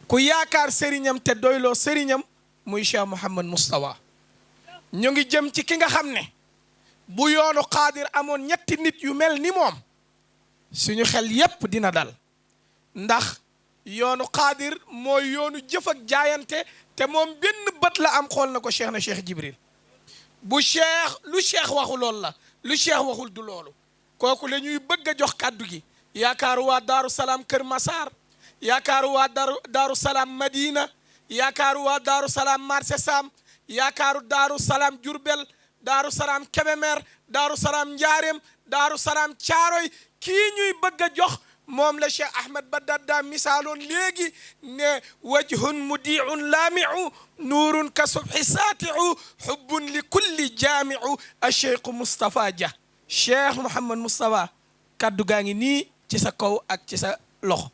ku yaakaar sëriñam te doyloo sëriñam, muy Cheikh Mouhamad Moustapha. Ñu ngi jëm ci ki nga xam ne bu yoonu Xaadir amoon ñetti nit yu mel ni moom, suñu xel yépp dina dal. Ndax yoonu Xaadir mooy yoonu jëf ak jaayante, te moom benn bët la am, xool na ko Cheikh na Cheikh Jibril. Bu Cheikh, lu Cheikh waxu loolu la, lu Cheikh waxul du loolu. Kooku la ñuy bëgg a jox kàddu gi. Yaakaaru waa Daaru Salaam Kër Masaar, yaakaaru waa Daaru, Daaru Salaam Madina, yaakaaru waa Daaru Salaam Marché Sam, yaakaaru Daaru Salaam Jurbel, Daaru Salaam Kebemer, Daaru Salaam Njaareem, Daaru Salaam Caaroy. Kii ñuy bëgg a jox, moom la Cheikh Ahmed Ba Dadda misaaloon léegi, ne: "Wajhun mudiun laamiu, nuurun ka subhi saati'u, hubbun li kulli jaamiu." A Cheikh Moustapha Dia, Cheikh Mouhamad Moustapha, kàddu gaa ngi nii ci sa kaw ak ci sa loxo.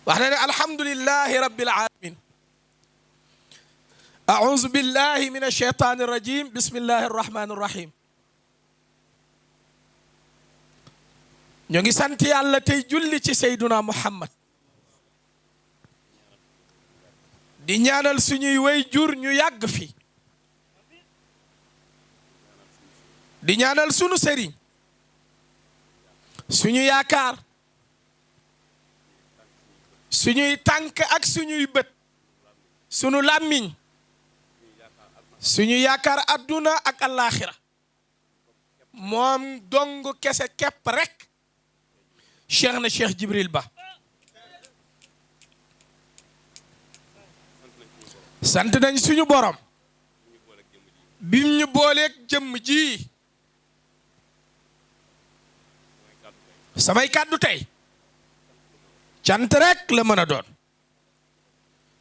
Wax na ne: "Alhamdulillahi Rabbil Alamin. A'udhu billahi minash shaytanir rajim. Bismillahir Rahmanir Rahim. Ñoo ngi sant Yàlla tey julli ci Seyduna Muhammad. Di ñaanal suñuy way jur ñu yàgg fi. Di ñaanal sunu sëriñ, suñu yaakaar, suñuy tànk ak suñuy bët, sunu làmmiñ, suñu yaakaar àdduna ak àllaaxira. Moom dong kese kepp rek, Cheikh na Cheikh Jibril Ba. Sant nañ suñu borom bim ñu booleeg jëmm ji. Samay kàddu tey, cant rek la mën a doon.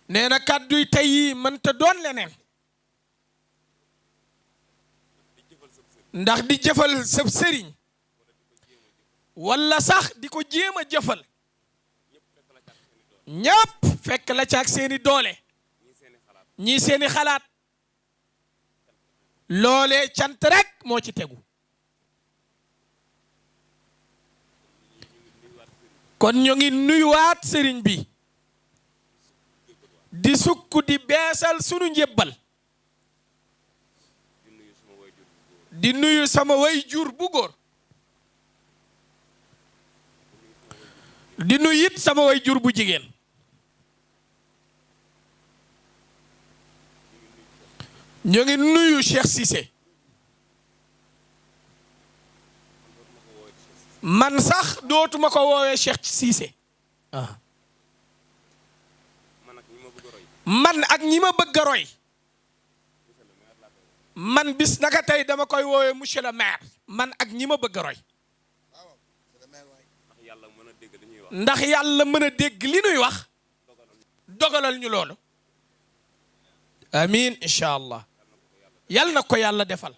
Nee na kàdduy tey yi mënta doon leneen, ndax di jëfal sab sëriñ wala sax di ko jéem a jëfal, ñépp fekk la ca ak seeni doole, ñii seeni xalaat. Loolee cant rek moo ci tegu. Kon ñu ngi nuyuwaat sëriñ bi, di sukk di beesal sunu njébbal, di nuyu sama way jur bu góor, di nuyu it sama way jur bu jigéen. Ñu ngi nuyu Cheikh Cissé. Man sax dootuma ko woowee Cheikh Cissé. Ah. Man ak ñi ma bëgg a roy, man bis naka tey dama koy woowee monsieur le maire, man ak ñi ma bëgg a roy. Ndax Yàlla mën a dégg li ñuy wax, dogalal ñu loolu. Amiin, incha Allah. Yal na ko Yàlla defal.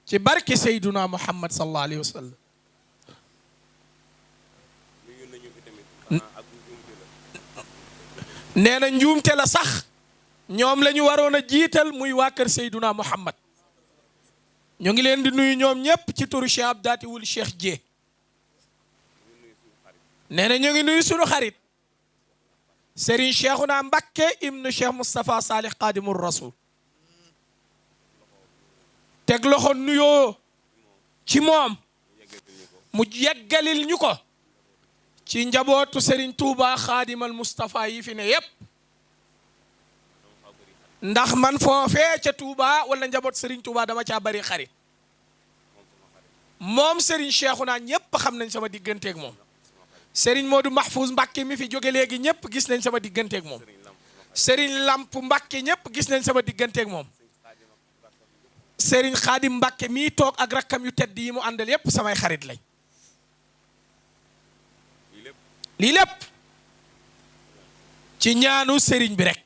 Ci barke Seyduna Muhammad sallallahu alayhi wa sallam. Nee na njuumte la sax. Ñoom la ñu waroon a jiital, muy waa kër Seyduna Muhammad. Ñu ngi leen di nuyu ñoom ñépp ci turu Cheikh Abdati wul Cheikh Dieng. Nee na ñu ngi nuyu sunu xarit Serigne Cheikhouna Mbacké ibnu Cheikh Moustapha Salih Khadimou Rasoul. Teg loxo nuyoo ci moom, mu yeggalil ñu ko ci njabootu Serigne Touba Khadimal Moustapha yi fi ne yépp. Ndax man foofee ca Touba wala njaboot Serigne Touba dama caa bari xarit. Moom Serigne Cheikhouna ñépp xam nañ sama digganteeg moom. Serigne Modou Mahfouz Mbacké mi fi jóge léegi ñépp gis nañ sama digganteeg moom. Serigne Lamp Mbacké ñépp gis nañ sama digganteeg moom. Serigne Khadim Mbacké mii toog ak rakkam yu tedd yi mu àndal yépp samay xarit lañ. Lii lépp ci ñaanu Serigne bi rek.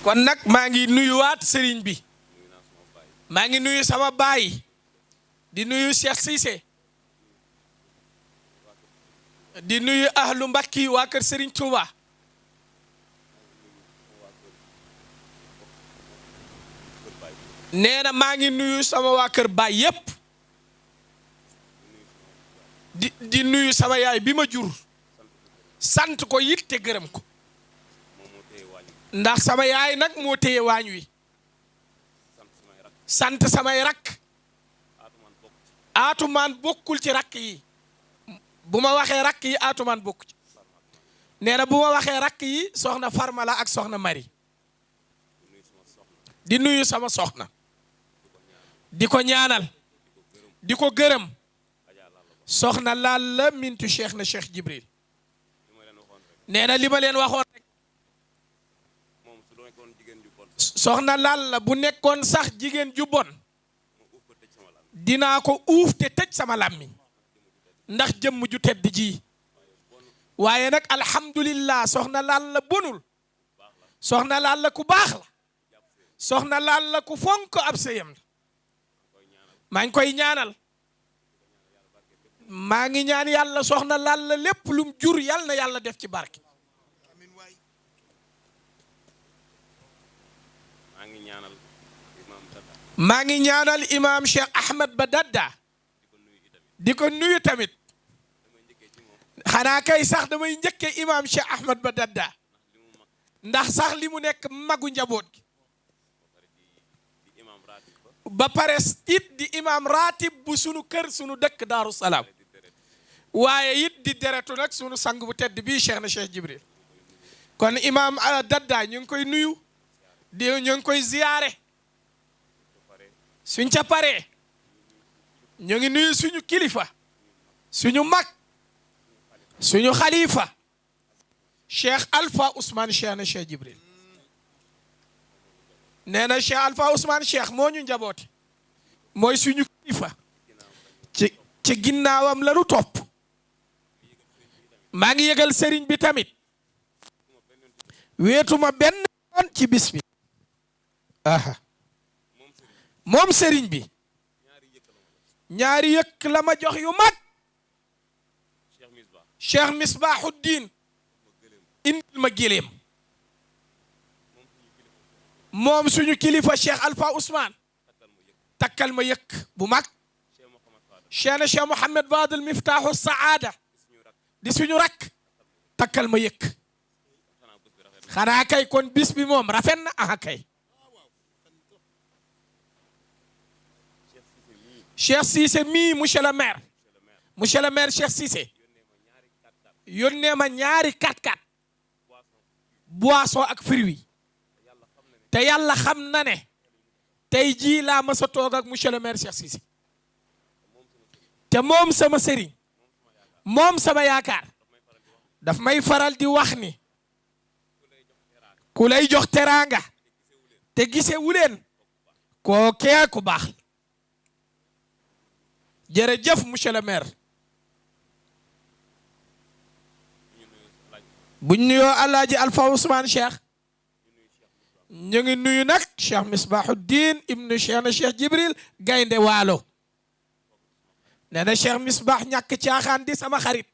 Kon nag maa ngi nuyuwaat Serigne bi, maa ngi nuyu sama baay, di nuyu Cheikh Cissé, di nuyu ahlu Mbakki, waa kër Serigne Touba. Nee na maa ngi nuyu sama waa kër baay yépp, di di nuyu sama yaay bi ma jur, sant ko it te gërëm ko, ndax sama yaay nag moo téye waañ wi. Sant samay rakk, Atumaan bokkul ci rakk yi. Bu ma waxee rakk yi, Atumaan bokku ci. Nee na bu ma waxee rakk yi, soxna Farma la ak soxna Mari. Di nuyu sama soxna, di ko ñaanal, di ko gërëm. Soxna Lalla Mintu Cheikh na Cheikh Jibril. Nee na li ma leen waxoon rek, soxna Lalla bu nekkoon sax jigéen ju bon, dinaa ko uuf te tëj sama làmmiñ, ndax jëmm ju tedd ji. Waaye nag, alhamdulillah, soxna Lalla bonul. Soxna Lalla ku baax la. Soxna Lalla ku fonk ab sëyam la. Maa ngi koy ñaanal, maa ngi ñaan Yàlla, soxna Lalla, lépp lum jur, Yàlla na Yàlla def ci barke. Maa ngi ñaanal Imam Cheikh Ahmed Ba Dadda, di ko nuyu tamit. Xanaa kay sax damay njëkkee Imam Cheikh Ahmed Ba Dadda, ndax sax li mu nekk magu njaboot gi, ba pare it di imam ratib bu sunu kër, sunu dëkk Daaru Salaam, waaye it di deretu nag sunu sang bu tedd bii, Cheikh na Cheikh Jibril. Kon Imam, ah, Dadda, ñu ngi koy nuyu, di, ñu ngi koy ziyaare. Suñ ca paree, ñu ngi nuyu suñu kilifa, suñu mag, suñu xalifa, Cheikh Alpha Ousmane, Cheikh na Cheikh Jibril. Nee na Cheikh Alpha Ousmane, Cheikh moo ñu njaboote, mooy suñu kilifa. Ci, ci ginnaawam la nu topp. Maa ngi yëgal sëriñ bi tamit, wéetuma benn yoon ci bis bi. Aha. Moom sëriñ bi, ñaari yëkk la ma jox yu mag. Cheikh Misbahuddin, indil ma gëléem. Moom suñu kilifa Cheikh Alpha Ousmane, takkal ma yëkk bu mag. Cheikh na Cheikh Mohamed Fadel, Miftahu Saada, di suñu rakk, takkal ma yëkk. Xanaa kay kon bis bi moom rafet na, aha kay. Cheikh Cissé mii, monsieur le maire, monsieur le maire Cheikh Cissé, yónnee ma ñaari quatre-quatre, boisson ak fruits. Te Yàlla xam na ne tey jii laa mës a toog ak monsieur le maire Cheikh Cissé. Te moom sama sëriñ, moom sama yaakaar, daf may faral di wax ni, ku lay jox teraanga te gise wu leen, kookee ku baax la. Jërëjëf, monsieur le maire. Buñ nuyoo Alaaji Alpha Ousmane, Cheikh, ñu ngi nuyu nag Cheikh Misbahuddin ibnu Cheikh na Cheikh Jibril, Gaynde Waalo. Nee na Cheikh Misbah ñàkk caaxaan, di sama xarit,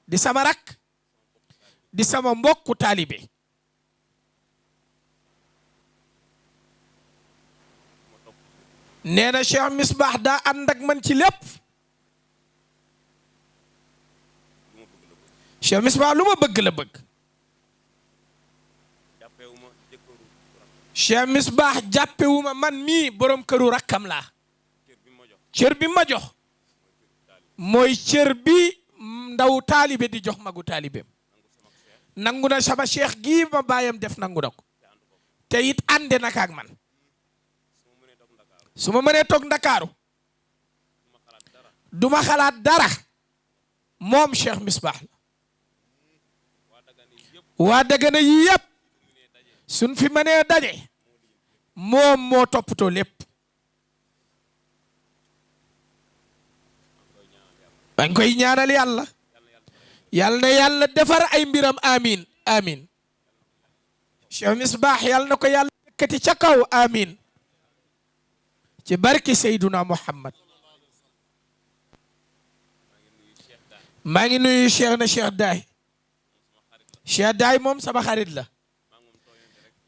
di sama rakk, di sama mbokku taalibe. Nee na Cheikh Misbah daa ànd ak man ci lépp. Cheikh Misbah lu ma bëgg la bëgg. Cheikh Misbah jàppewuma man mii borom këru rakkam laa. Cër bi ma jox mooy cër bi ndaw taalibe di jox magu taalibeem. Nangu na sama cheikh gii ma baayam def, nangu na ko. Te it ànde naka ak man. Su ma mënee toog Ndakaaru, du ma xalaat dara. Moom Cheikh Misbah la. Waa Dagana yi yëpp, suñ fi mënee daje, moom moo toppatoo lépp. Dañ koy ñaanal Yàlla. Yal na Yàlla defar ay mbiram. Amin, amin. Cheikh Misbah, yal na ko Yàlla yëkkati ca kaw. Amin. Ci barki Seyduna Muhammad. Maa ngi nuyu Cheikh na Cheikh Daay. Cheikh Daay moom sama xarit la.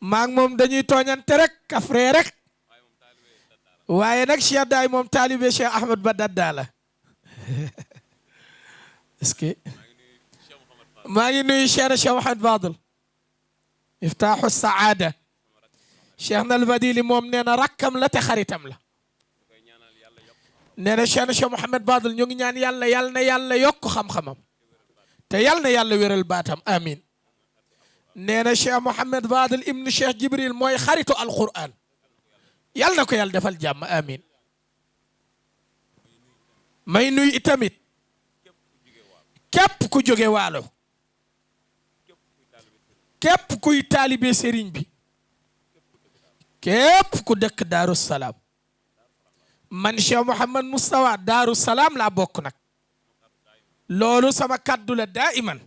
Maa ngi moom dañuy tooñante rek, kafre rek. Waaye nag Cheikh Daay moom taalibe Cheikh Ahmed Ba Dadda la. Est-ce que maa ngi nuyu Cheikh na Cheikh Mouhamed Fadel, Miftaaxu Saada. Cheikh na Al Fadili moom nee na rakkam la te xaritam la. Nee na Cheikh na Cheikh Mouhamed Fadel, ñu ngi ñaan Yàlla, yal na Yàlla yokk xam-xamam, te yal na Yàlla wéral baatam. Amin. Nee na Cheikh Mouhamed Fadel ibnu Cheikh Jibril mooy xaritu Alquran. Yal na ko Yàlla defal jàmm. Amin. May nuyu itamit képp ku jóge Waalo, képp kuy taalibe sëriñ bi, képp ku dëkk Daaru Salaam. Man Cheikh Mouhamed Moustapha, Daaru Salaam laa bokk nag. Loolu sama kàddu la daiman.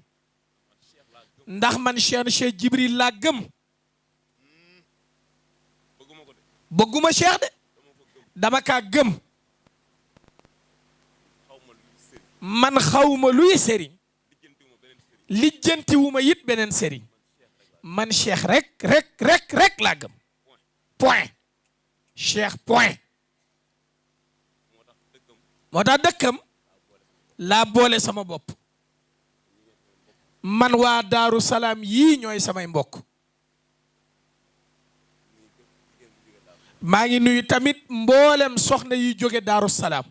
Ndax man Cheikh, Cheikh Jibril laa gëm. Bëgguma Cheikh de, dama kaa gëm. Man xawma luy sëriñ, lijjantiwuma it beneen sëriñ. Man Cheikh rek, rek, rek, rek laa gëm. point. Cheikh point. Moo tax dëkkam laa boole sama bopp. Man, waa Daaru Salaam yii ñooy samay mbokk. Maa ngi nuyu tamit mboolem soxna yi jóge Daaru Salaam,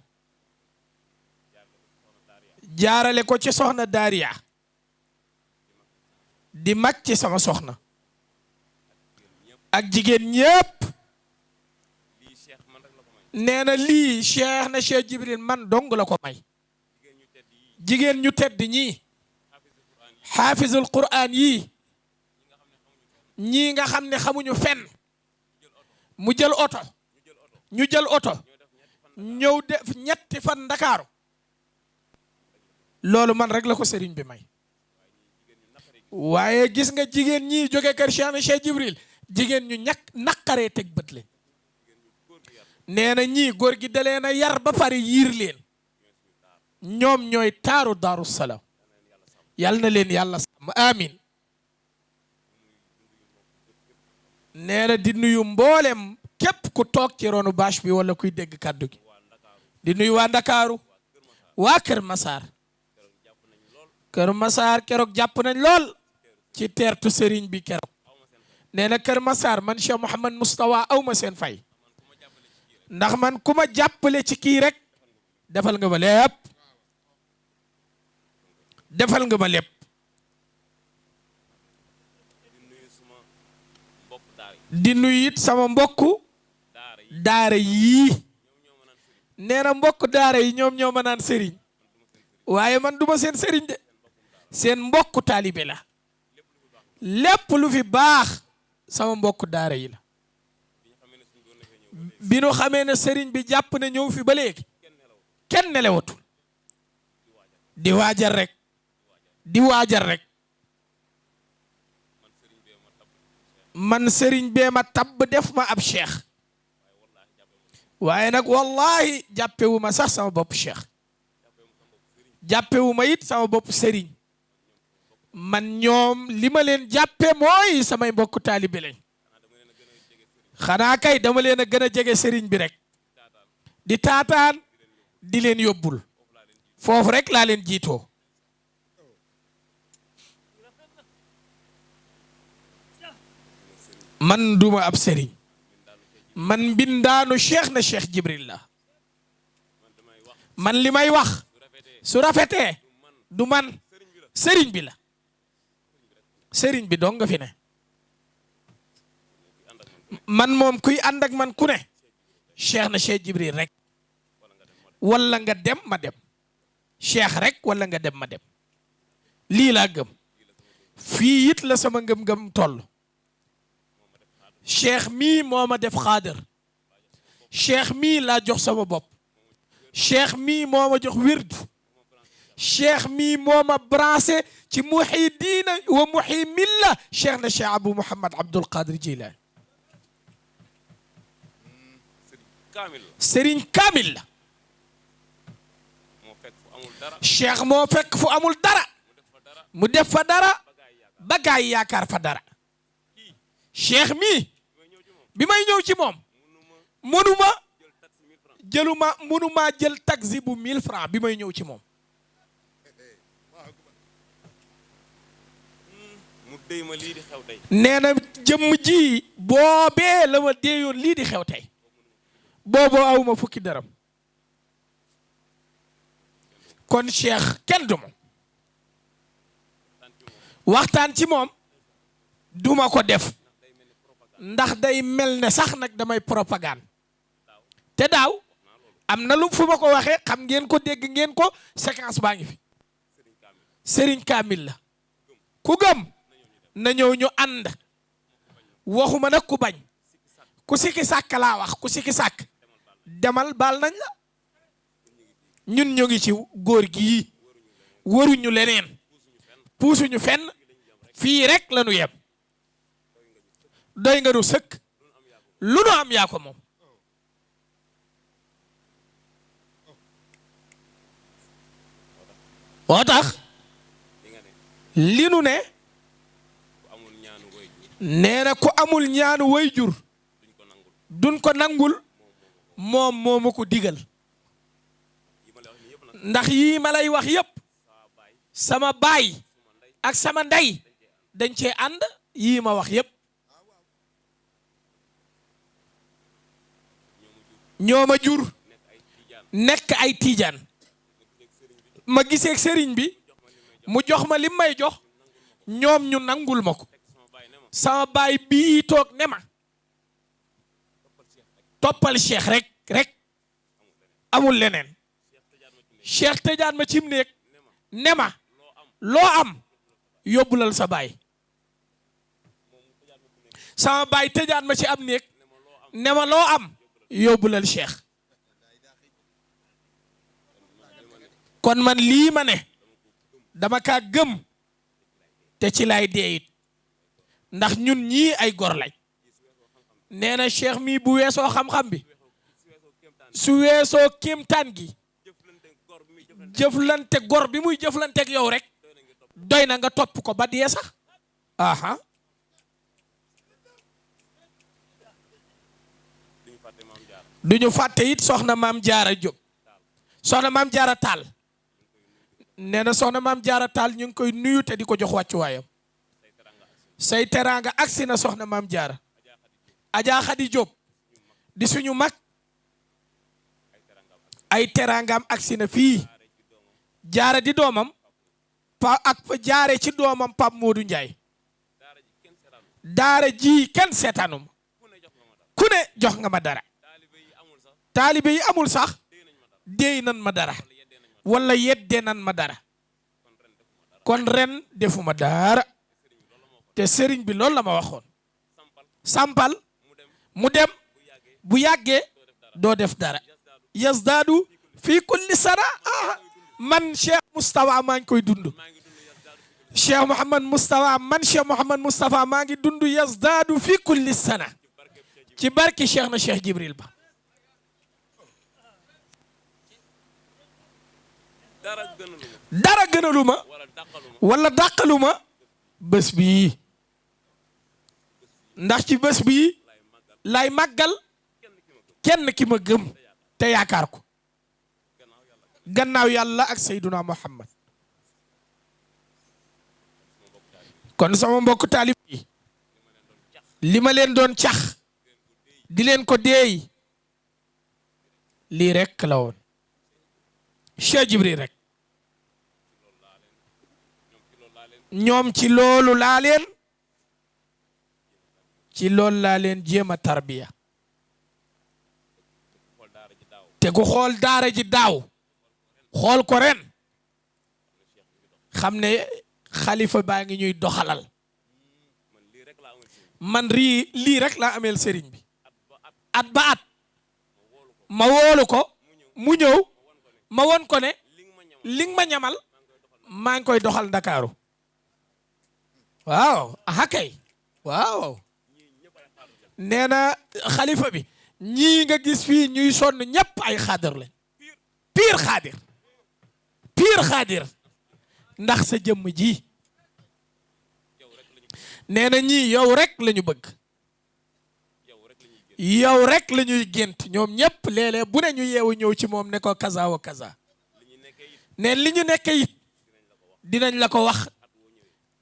jaarale ko ci soxna Daria, di mag ci sama soxna, ak jigéen ñépp. Nee na lii Cheikh na Cheikh Jibril man dong la ko may. Jigéen ñu tedd ñii, xaafizul Quraan yii, ñii nga xam ne xamuñu fenn, mu jël oto, ñu jël oto, ñëw def ñetti fan Ndakaaru. Loolu man rek la ko sëriñ bi may. Waaye gis nga jigéen ñi jóge kër Cheikh na Cheikh Jibril, jigéen ñu ñàkk naqaree teg bët leen. Nee na ñii góor gi da leen a yar ba pare yiir leen. Ñoom ñooy taaru Daaru Salaam. Yal na leen Yàlla sàmm. Amin. Nee na di nuyu mboolem képp ku toog ci ronu bâche bi wala kuy dégg kàddu gi. Di nuyu waa Ndakaaru, waa Kër Masaar. Kër Masaar keroog jàpp nañ lool ci teertu sëriñ bi keroog. Nee na Kër Masaar, man Cheikh Mouhamad Moustapha, aw ma seen fay. Ndax man ku ma jàppale ci kii rek, defal nga ma lépp. Defal nga ma lépp. Di nuyu it sama mbokku daara yii. Nee na mbokku daara yi ñoom ñoo ma naan sëriñ. Waaye man duma seen sëriñ de. Seen mbokku taalibe la. Lépp lu fi baax sama mbokku daara yi la. Bi nu xamee ne sëriñ bi jàpp na ñëw fi ba léegi, kenn nelewatul. Di waajal rek. Di waajal rek. Man sëriñ bee ma tabb def ma ab cheikh. Waaye nag wallaahi jàppewuma sax sama bopp cheikh. Jàppewuma it sama bopp sëriñ. Man ñoom li ma leen jàppe mooy samay mbokk taalibe lañ. Xanaa kay dama leen a gën a jege sëriñ bi rek. Di taataan, di leen yóbbul. Foofu rek laa leen jiitoo. Man duma ab sëriñ. Man mbindaanu cheikh na Cheikh Jibril la. Man li may wax su rafetee du man, sëriñ bi la. Sëriñ bi dong nga fi ne. Man moom kuy ànd ak man ku ne, cheikh na Cheikh Jibril rek. Wala nga dem ma dem. Cheikh rek wala nga dem ma dem. Lii laa gëm. Fii it la sama ngëm-ngëm toll. Cheikh mii moo ma def xaadir. Cheikh mii laa jox sama bopp. Cheikh mii moo ma jox wird. Cheikh mii moo ma branché ci muhyi diina wa muhyi milla, Cheikh na Cheikh Abou Mouhamad Abdoul Qadir Jilani. Sëriñ kaamil la. Cheikh moo fekk fu amul dara, mu def fa dara, ba gaay yaakaar fa dara. Cheikh mii, bi may ñëw ci moom, mënuma, jëluma, mënuma jël taxi bu mille francs bi may ñëw ci moom. Mu déy ma lii di xew tey. Nee na jëmm ji, boobee la ma déeyoon lii di xew tey. Booboo awma fukki dërëm. Kon Cheikh kenn du moom. Waxtaan ci moom duma ko def, ndax day mel ne sax nag damay propagande. Te daaw am na lu fu ma ko waxee, xam ngeen ko, dégg ngeen ko, séquence baa ngi fi. Sëriñ kaamil la. Ku gëm na ñëw ñu ànd. Waxuma nag ku bañ. Ku sikki sàkk laa wax, ku sikki sàkk, demal, baal nañ la. Ñun ñu ngi ci góor gi, waruñu leneen, puusuñu fenn, fii rek la ñu yem. Doy nga nu sëkk. Lu nu am yaa ko moom. Moo tax li nu ne, nee na ku amul ñaanu way jur, Duñ ko nangul, moom moo ma ko digal. Ndax yii ma lay wax yépp, sama baay ak sama ndey dañ cee ànd. Yii ma wax yépp, ñoo ma jur, nekk ay tiijaan. Ma gisee ak sëriñ bi, mu jox ma li may jox, ñoom ñu nangul ma ko. Sama baay bii toog ne ma, "Toppal Cheikh rek, rek, amul leneen." Cheikh tëjaat ma cim néeg, ne ma, "Loo am, yóbbulal sa baay." Sama baay tëjaat ma ci am néeg, ne ma, "Loo am, yóbbulal Cheikh." Kon man, lii ma ne, dama kaa gëm, te ci lay dee it. Ndax ñun ñii ay gor lañ. Nee na Cheikh mii, bu weesoo xam-xam bi, su weesoo kéemtaan gi, jëflante gor bi muy jëflanteeg yow rek, doy na nga topp ko ba dee sax. Aha. Duñu fàtte it soxna Maam Jaara Jóob, soxna Maam Jaara Taal. Nee na soxna Maam Jaara Taal, ñu ngi koy nuyu te di ko jox wàccuwaayam. Say teraanga agsi na, soxna Maam Jaara. Ajaa Xadi Jóob di suñu mag, ay teraangaam agsi na fii. Jaara di doomam, pa ak fa jaare ci doomam Pape Modou Ndiaye. Daara ji kenn seetaanuma, ku ne jox nga ma dara. Taalibe yi amul sax, déy nan ma dara, wala yedde nan ma dara. Kon ren defuma dara. Te sëriñ bi loolu la ma waxoon. Sampal, mu dem, bu yàggee, doo def dara. Yazdaadu fi kulli sana. Ah, man Cheikh Moustapha maa ngi koy dund. Cheikh Mouhamad Moustapha, man Cheikh Mouhamad Moustapha maa ngi dund. Yazdaadu fi kulli sana. Ci barki Cheikh na Cheikh Jibril Ba. Dara gënaluma wala dàqaluma bés bii. Ndax ci bés bii lay màggal kenn ki ma gëm te yaakaar ko, gannaaw Yàlla ak Seyduna Muhammad. Kon sama mbokk taalib yi, li ma leen doon cax, di leen ko deey, lii rekk la woon. Cheikh Jibril rek. Ñoom ci loolu laa leen, ci loolu laa leen jéem a tarbiya. Te ku xool daara ji daaw, xool ko ren, xam ne xalifa baa ngi ñuy doxalal. Man rii, lii rek laa ameel sëriñ bi. At ba at, ma woolu ko, mu ñëw, ma won ko ne, "Li nga ma ñamal, maa ngi koy doxal Ndakaaru." Waaw, aha kay. Waaw. Nee na xalifa bi, ñii nga gis fii ñuy sonn ñépp ay xaadir lañ. Pire xaadir. Pire xaadir. Ndax sa jëmm ji. Nee na ñii yow rek la ñu bëgg. Yow rek la ñuy gént. Ñoom ñépp, léeg-léeg bu ne ñu yeewu ñëw ci moom ne ko kaza wa kaza. Ne li ñu nekk it dinañ la ko wax.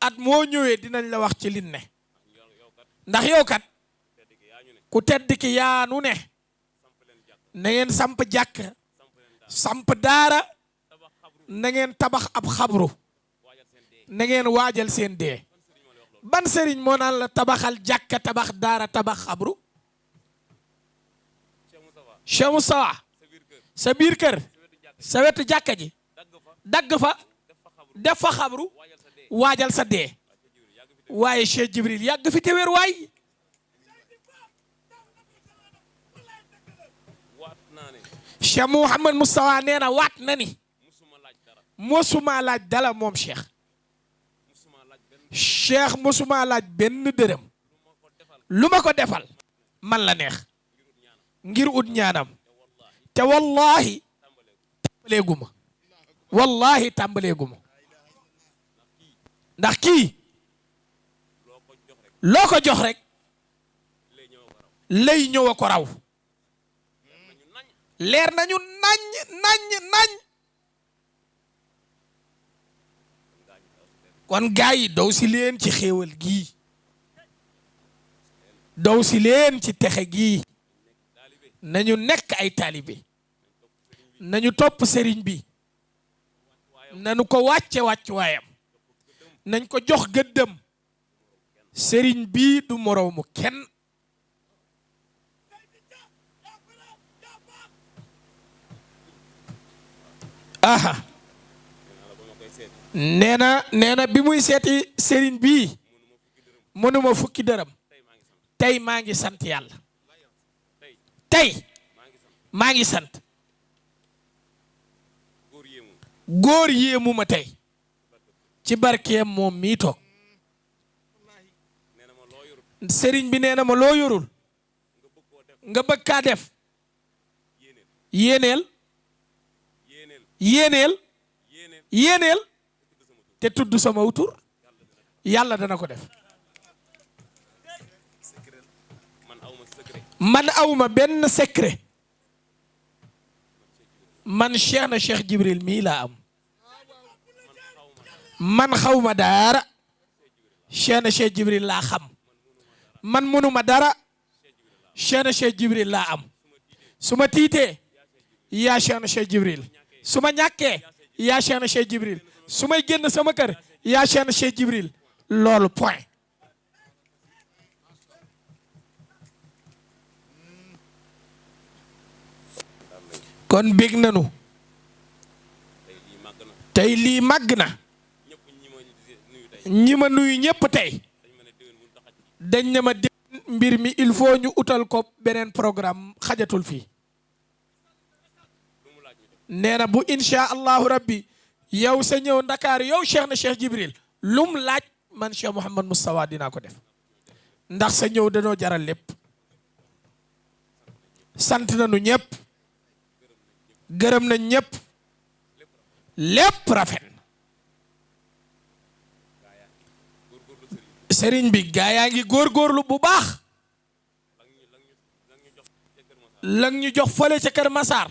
At moo ñëwee dinañ la wax ci lin ne. Ndax yow kat, ku tedd ki yaanu ne, na ngeen samp jàkk, samp daara, na ngeen tabax ab xabru, na ngeen waajal seen dee. Ban sëriñ moo naan la tabaxal jàkka, tabax daara, tabax xabru? Cheikh Moustapha, sa biir kër, sa wetu jàkka ji, dagg fa, def fa xabru, waajal sa dee. Waaye Cheikh Jibril, yàgg fi te wér waay. Cheikh Mouhamad Moustapha nee na, waat na ni mosuma laaj dala moom Cheikh. Cheikh mosuma laaj benn dërëm. Lu ma ko defal, man la neex, ngir ut ñaanam. Te wallahi, tàmbaleeguma. Wallahi, tàmbaleeguma. Ndax kii, loo ko jox rek, Lay ñëw a ko raw. Leer nañu nañ, nañ, nañ. Kon gaa yi, daw si leen ci xéewal gii, daw si leen ci texe gii. Nañu nekk ay taalibe, nañu topp sëriñ bi, nañu ko wàcce wàccuwaayam, nañ ko jox gëddam. Sëriñ bi du moroomu kenn. Aha. Nee na, nee na bi muy seeti sëriñ bii, mënuma fukki dërëm. Tey maa ngi sant Yàlla. Tey maa ngi sant. Góor yéemu ma tey. Ci barkeem moom mii toog. Sëriñ bi nee na ma loo yorul nga bëgg kaa def. Yéeneel, yéeneel, yéeneel, te tudd sama tur, Yàlla dana ko def. Man awma benn secret. Man Cheikh na Cheikh Jibril mii laa am. Man xawma dara. Cheikh na Cheikh Jibril laa xam. Man mënuma dara. Cheikh na Cheikh Jibril laa am. Su ma tiitee, yaa Cheikh na Cheikh Jibril. Su ma ñàkkee, yaa Cheikh na Cheikh Jibril. Su may génn sama kër, yaa Cheikh na Cheikh Jibril. Loolu point. Kon bég nanu. Tey lii màgg na. Ñi ma nuyu ñépp tey dañ ne ma dé, mbir mi il faut ñu utal ko beneen programme, xajatul fii. Nee na bu incha allahu rabbi, yow sa ñëw Ndakaaru, yow Cheikh na Cheikh Jibril, lum laaj, man Cheikh Mouhamad Moustapha dinaa ko def. Ndax sa ñëw danoo jaral lépp. Sant nañu ñépp, gërëm nañ ñépp, lépp rafet na. Sëriñ bi, gaa yaa ngi góorgóorlu bu baax. Lang ñu jox fële ca Kër Massar,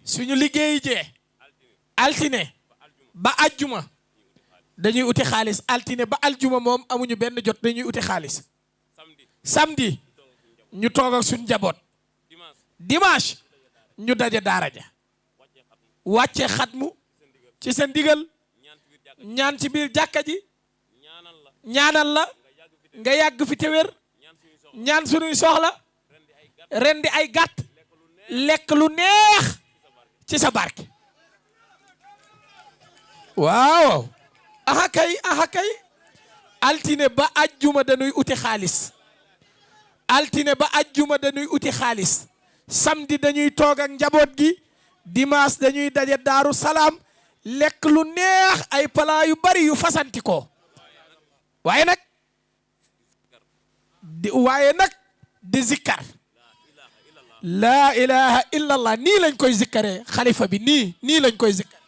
suñu liggéeyi jee, altine ba ajjuma, dañuy uti xaalis. Altine ba aljuma moom amuñu benn jot, dañuy uti xaalis. Samedi, ñu toog ak suñu njaboot. Dimanche, ñu daje daara ja, wàcce xatmu ci sa ndigal, ñaan ci biir jàkka ji, ñaanal la, nga yàgg fi te wér, ñaan sunuy soxla, rendi ay gàtt, lekk lu neex ci sa barke. Waaw. Aha kay, aha kay. Altine ba ajjuma dañuy uti xaalis. Altine ba ajjuma dañuy uti xaalis. Samedi dañuy toog ak njaboot gi. Dimanche dañuy daje Daaru Salaam, lekk lu neex, ay plat yu bari yu fasanti ko. Waaye nag, di, waaye nag di zikkar. Laa ilaha illallah, nii lañ koy zikkaree, xalifa bi, nii, nii lañ koy zikkar.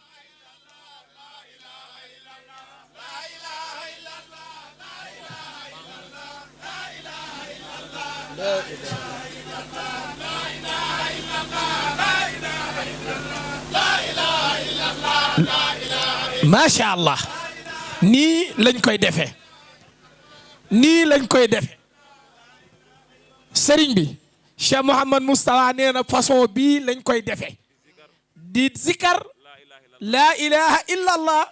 Macha Allah, nii lañ koy defee, nii lañ koy defee. Sëriñ bi, Cheikh Mouhamad Moustapha nee na façon bii lañ koy defee, di zikar laa ilaha illallah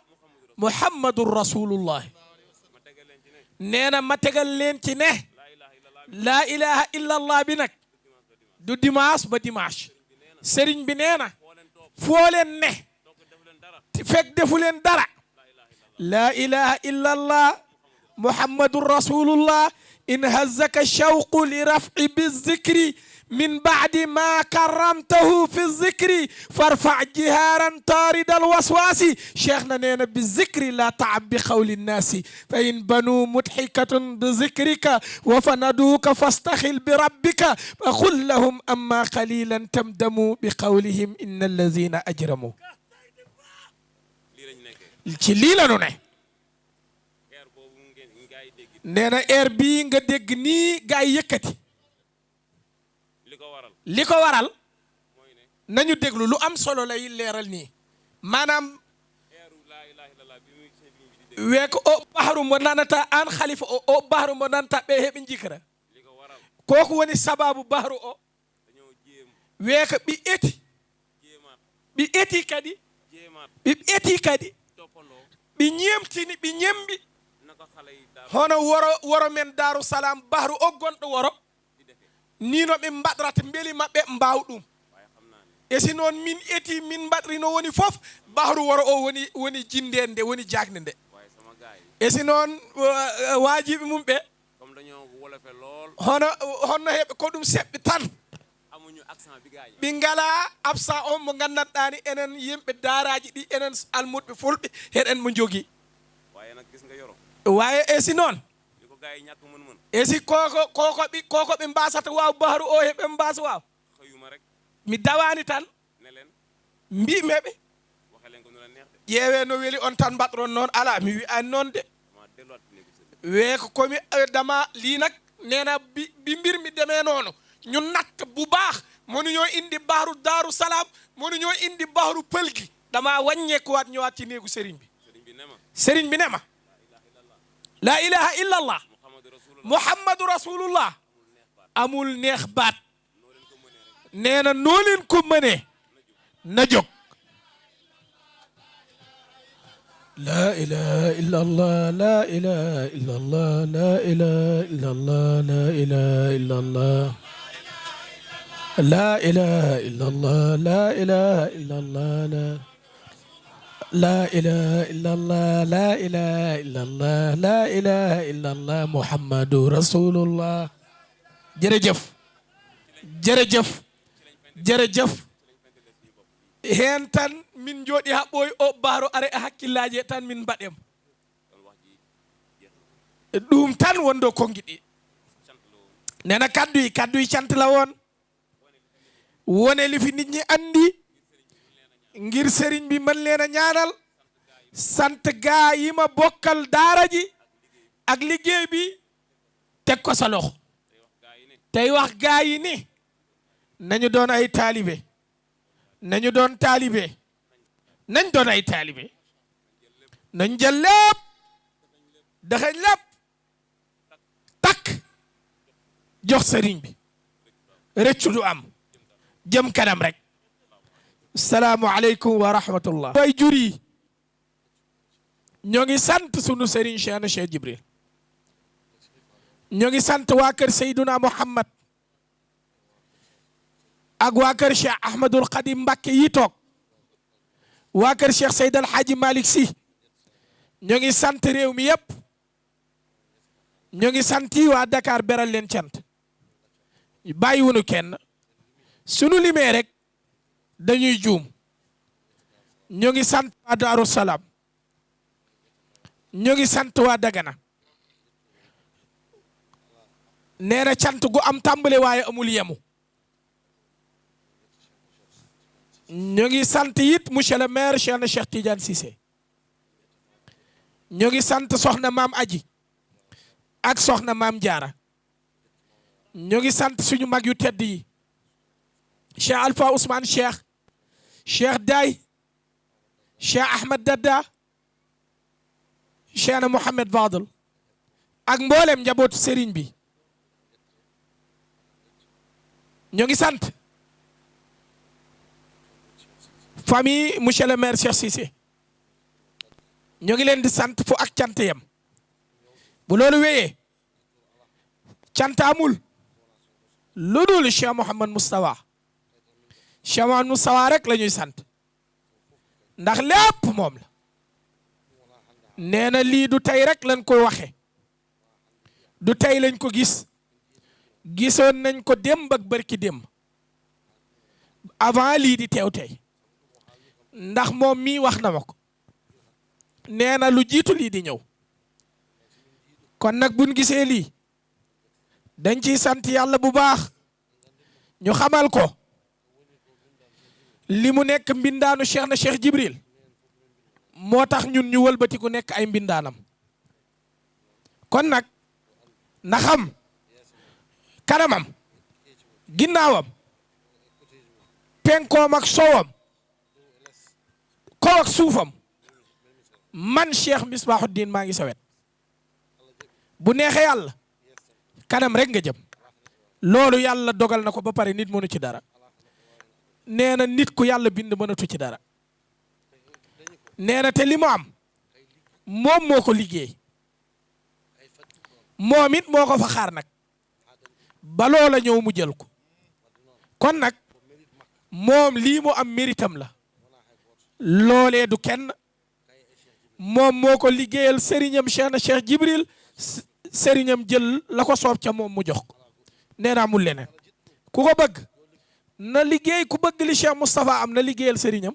Muhammadur Rasulullah. Nee na ma tegal leen ci ne laa ilaha illallah bi nag du dimanche ba dimanche. Sëriñ bi nee na foo leen ne, fekk defu leen dara, laa ilaha illallah Muhammadur Rasulullah. إن هزك الشوق لرفع بالذكر من بعد ما كرمته في الذكر فارفع جهارا طارد الوسواس. Cheikh na nee na بالذكر لا تعب بقول الناس فإن بنوا مضحكة بذكرك وفندوك فاستخل بربك فقل لهم أما قليلا تمدموا بقولهم إن الذين أجرموا. Ci lii la nu ne. Nee na heure bii nga dégg nii gaa yi yëkkati. Li ko waral, nañu déglu, lu am solo lay leeral nii. Maanaam, wee ko o bahru mo nanata aan khalifa o, o bahru mo nanata ɓe heɓe jikra. Kooku woni sababu bahru o. Wee ko ɓi eti. Ɓi eti kadi. Ɓi eti kadi. Ɓi ñeemtini, ɓi ñembi. Hono woro, woro men Daaru Salaam, bahru o gonɗo woro. Ni no ɓe mbaɗrata mbeli maɓɓe mbaaw ɗum. E si noon min eti, min mbaɗri no woni fof, bahru woro o woni, woni jinde nde, woni jaagde nde. E si noon, wa-, waajiɓe mum ɓe, hono, honno heɓe ko ɗum seɓɓe tan. Ɓe ngalaa absent on mo nganndanɗaa ni enen yimɓe daaraaji ɗi, enen almuɓɓe fulɓe, heɗen mo jogii. Waaye e si noon, e si koko, koko ɓe, koko ɓe mbasata waaw bahru o, he ɓe mbasa waaw. Mi dawaani tan, mbiimi ɓe, ƴeewe no weli on tan mbaɗron noon. Alaa, mi wi'aani noon de. Wee ko komi, eh, dama lii nag, nee na bi, bi mbir mi demee noonu, ñu natt bu baax, mënuñoo indi bahru Daaru Salaam, mënuñoo indi bahru pël gi. Dama wàññeekuwaat, ñëwaat ci néegu sëriñ bi. Sëriñ bi ne ma, "Laa ilaha illallah, Muhammadu Rasulullah, amul neex baat." Nee na noo leen ko mënee, na jóg. La ilaha illallah, la ilaha illallah, la ilaha illallah, la ilaha illallah. La ilaha illallah, la ilaha illallah, la, la ilaha illallah, la ilaha illallah, la ilaha illallah, Muhammadu Rasulullah. Jërëjëf. Jërëjëf. Jërëjëf. Heen tan min njooɗi haa ɓooyi, o bahru are e hakkillaaji he tan min mbaɗem. Ɗum tan wonɗo konngi ɗi. Nee na kaddu yi, kaddu yi cant la woon. Wone li fi nit ñi andi ngir sëriñ bi mën leen a ñaanal. Sant gaa yi ma bokkal daara ji ak liggéey bi, teg ko sa loxo. Tey wax gaa yi ni nañu doon ay taalibe. Nañu doon taalibe. Nañ doon ay taalibe. Nañ jël lépp. Dëxëñ lépp. Takk. Jox sëriñ bi. Rëccu du am. Jëm kanam rek. Salaamu aleykum wa rahmatullah. Way jur yi. Ñoo ngi sant sunu sëriñ Cheikhna Cheikh Jibril. Ñoo ngi sant waa kër Seyduna Muhammad ak waa kër Cheikh Ahmadul Khadim Mbakke yi toog. Waa kër Cheikh Seyd Al Hadji Malick Sy. Ñoo ngi sant réew mi yépp. Ñoo ngi sant yi waa Dakar, beral leen cant. Bàyyiwunu kenn. Sunu limee rek dañuy juum. Ñoo ngi sant waa Daaru Salaam. Ñoo ngi sant waa Dagana. Nee na cant gu am tàmbali waaye amul yemu. Ñoo ngi sant it monsieur le maire Cheikhna Cheikh Tidiane Cissé. Ñoo ngi sant soxna Maam Aji ak soxna Maam Jaara. Ñoo ngi sant suñu mag yu tedd yi, Cheikh Alpha Ousmane Cheikh, Cheikh Day, Cheikh Ahmed Dadda, Cheikhna Mohamed Fadel ak mboolem njabootu sëriñ bi. Ñoo ngi sant famille monsieur le maire Cheikh Cissé. Ñoo ngi leen di sant fu ak cant yem. Bu loolu wéyee, cant amul lu dul Cheikh Mouhamad Moustapha. Cheikh Mouhamad Moustapha rek la ñuy sant, ndax lépp moom la. Nee na lii du tey rek lañ koy waxe, du tey lañ ko gis, gisoon nañ ko démb ak bërki démb, avant lii di teew tey, ndax moom mii wax na ma ko. Nee na lu jiitu lii di ñëw. Kon nag, buñ gisee lii, dañ ciy sant Yàlla bu baax. Ñu xamal ko li mu nekk mbindaanu Cheikhna Cheikh Jibril, moo tax ñun ñu wëlbatiku nekk ay mbindaanam. Kon nag, na xam kanamam, ginnaawam, penkoom ak sowam, kaw ak suufam, man Cheikh Misbahuddin maa ngi sa wet. Bu neexee Yàlla, kanam rek nga jëm. Loolu Yàlla dogal na ko ba pare, nit mënu ci dara. Nee na nit ku Yàlla bind mënatu ci dara. Nee na te li mu am, moom moo ko liggéey. Moom it moo ko fa xaar nag. Ba loola ñëw mu jël ko. Kon nag, moom lii mu am méritam la. Loolee du kenn. Moom moo ko liggéeyal sëriñam Cheikh na Cheikh Jibril, s-, sëriñam jël la ko soob ca moom mu jox ko. Nee na amul leneen. Ku ko bëgg, na liggéey, ku bëgg li Cheikh Moustapha am, na liggéeyal sëriñam,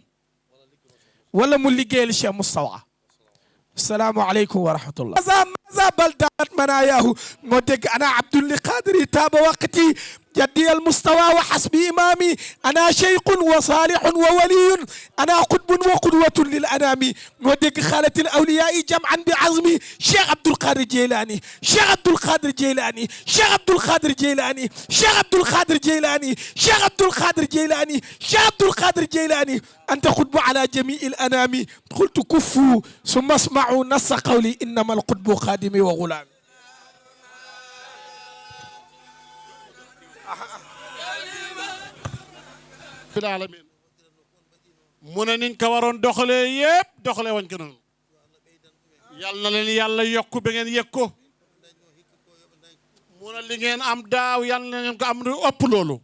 wala mu liggéeyal Cheikh Moustapha. Asalaamu aleykum wa rahmatullah. Maza, maza bal dalat manayaahu. Moo dégg: أنا عبد لقادر طاب وقتي، جدي المستوى وحسبي إمامي، أنا شيخ وصالح وولي، أنا قطب وقدوة للأنام. Moo dégg: خالت الأولياء جمعا بعزمي، Cheikh Abdoul Qadir Jeylani، Cheikh Abdoul Qadir Jeylani، Cheikh Abdoul Qadir Jeylani، Cheikh Abdoul Qadir Jeylani، Cheikh Abdoul Qadir Jeylani، Cheikh Abdoul Qadir Jeylani. أنت قطب على جميع الأنام. قلت كفوا ثم اسمعوا نص قولي، إنما القطب خادمي وغلامي. Rabbil alamin. Mu ne niñ ko waroon doxalee yépp, doxalee wañ ko noonu. Yal na leen Yàlla yokk ba ngeen yëg ko. Mu ne li ngeen am daaw, yal na ngeen ko am lu ëpp loolu.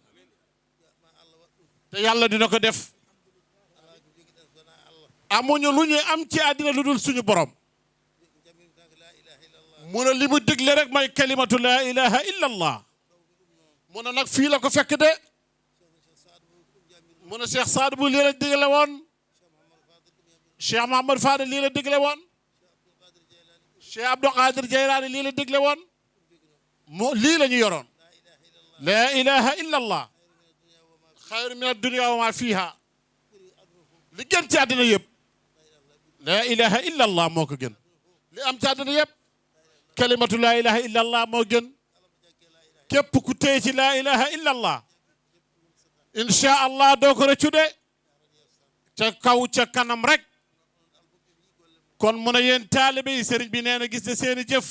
Te Yàlla dina ko def. Amuñu lu ñuy am ci àddina lu dul suñu Borom. Mu ne li mu digle rek mooy kalimatu laa ilaha illa Allah. Mu ne nag fii la ko fekk de. Mu ne Cheikh Saad Bou lii la digle woon. Cheikh Mouhamadou Fadel lii la digle woon. Cheikh Abdou Qadir Jeylaani lii la digle woon. Mu, lii la ñu yoroon. Laa ilaha illa Allah. Xayru min addunya wa ma fiha. Li gën ci àddina yëpp. Laa ilaha illa Allah moo ko gën. Li am ci àddina yëpp. Kalimatu laa ilaha illa Allah moo gën. Képp ku téye ci laa ilaha illa Allah, incha Allah doo ko rëccu de. Ca kaw, ca kanam rek. Kon mu ne yéen taalibe yi, sëriñ bi nee na gis na seeni jëf.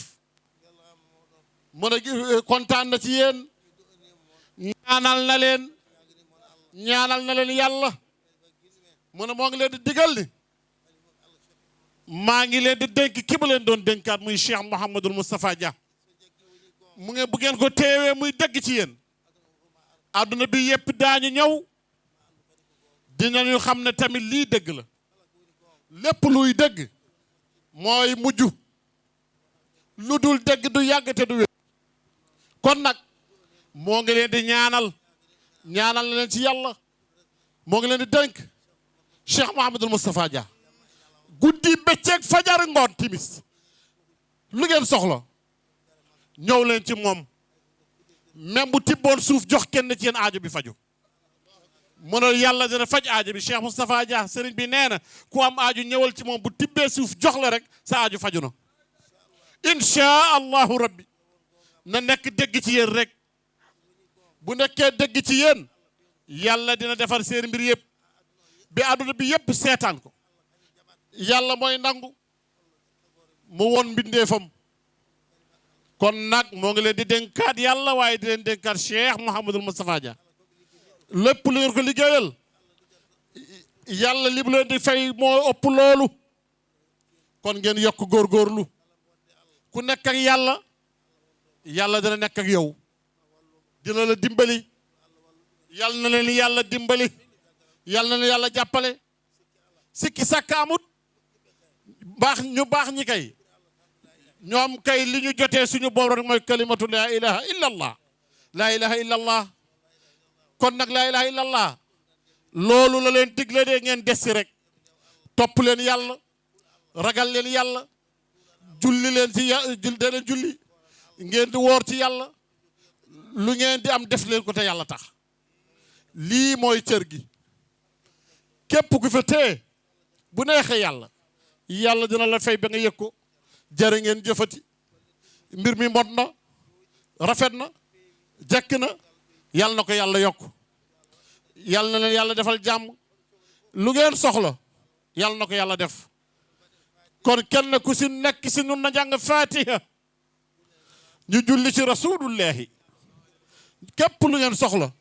Mu ne gi-, kontaan na ci yéen. Ñaanal na leen. Ñaanal na leen Yàlla. Mu ne moo ngi leen di digal ni maa ngi leen di dénk ki ma leen doon dénkaat, muy Cheikh Mouhamadul Moustapha Dia. Mu ngi, bu ngeen ko teewee muy dëgg ci yéen, àdduna bi yépp daañu ñëw, dinañu xam ne tamit lii dëgg la. Lépp luy dëgg mooy mujj. Lu dul dëgg du yàgg te du wér. Kon nag moo ngi leen di ñaanal, ñaanal na leen ci Yàlla. Moo ngi leen di dénk Cheikh Mouhamadul Moustapha Dia. Guddi, bëccëg, fajar, ngoon, timis, lu ngeen soxla, ñëw leen ci moom. Même bu tibboon suuf jox kenn ci yéen, aajo bi faju. Mu ne Yàlla dina faj aajo bi. Cheikh Moustapha Dia, sëriñ bi nee na ku am aajo ñëwal ci moom, bu tibbee suuf jox la rek, sa aajo faju na. Incha Allahu Rabbi. Na nekk dëgg ci yéen rek. Bu nekkee dëgg ci yéen, Yàlla dina defar seen mbir yépp. Bi àdduna bi yépp seetaan ko. Yàlla mooy nangu. Mu won mbindeefam. Kon nag moo ngi leen di dénkaat Yàlla, waaye di leen dénkaat Cheikh Mouhamadul Moustapha Dia. Lépp lu ngeen ko liggéeyal, Yàlla li mu leen di fay moo ëpp loolu. Kon ngeen yokk góorgóorlu. Ku nekk ak Yàlla, Yàlla dina nekk ak yow. Dina la dimbali. Yàlla na leen Yàlla dimbali. Yàlla na leen Yàlla jàppale. Sikki sàkk amut. Baax, ñu baax ñi kay, ñoom kay li ñu jotee suñu borom rek mooy kalimatu laa ilaha illa Allah. Laa ilaha illa Allah. Kon nag laa ilaha illa Allah, loolu la leen digle de, ngeen des ci rek. Topp leen Yàlla, ragal leen Yàlla, julli leen ci Yà-, jul-, dee leen julli, ngeen di woor ci Yàlla, lu ngeen di am def leen ko te Yàlla tax. Lii mooy cër gi. Képp ku fi tee, bu neexee Yàlla, Yàlla dina la fay ba nga yëg ko. Jërë ngeen jëfati. Mbir mi mot na, rafet na, jekk na. Yàlla na ko Yàlla yokk. Yàlla na leen Yàlla defal jàmm. Lu ngeen soxla, Yàlla na ko Yàlla def. Kon kenn ku si nekk si nun na jàng Fatiha, ñu julli ci Rasulullahi. Képp lu ngeen soxla,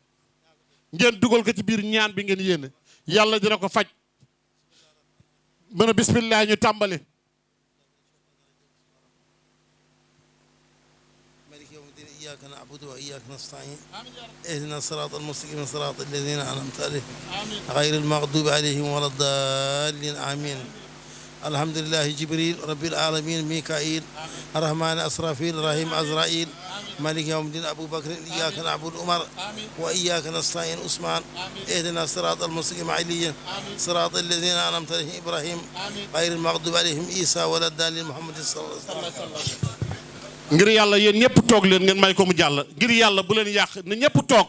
ngeen dugal ko ci biir ñaan bi ngeen yéene, Yàlla dina ko faj. Mën a bismillah, ñu tàmbali. مالك يوم الدين. إياك نعبد وإياك نستعين. اهدنا الصراط المستقيم، صراط الذين أنعمت عليهم، غير المغضوب عليهم ولا الضالين. آمين. الحمد لله جبريل، رب العالمين ميكائيل، الرحمن إسرافيل، الرحيم عزرائيل، مالك يوم الدين أبو بكر. إياك نعبد عمر، وإياك نستعين عثمان. اهدنا الصراط المستقيم علي، صراط الذين أنعمت عليهم إبراهيم، غير المغضوب عليهم عيسى ولا الضالين محمد صلى الله عليه وسلم. Ngir Yàlla, yéen ñëpp toog leen, ngeen may ko mu jàll. Ngir Yàlla, bu leen yàq, na ñëpp toog.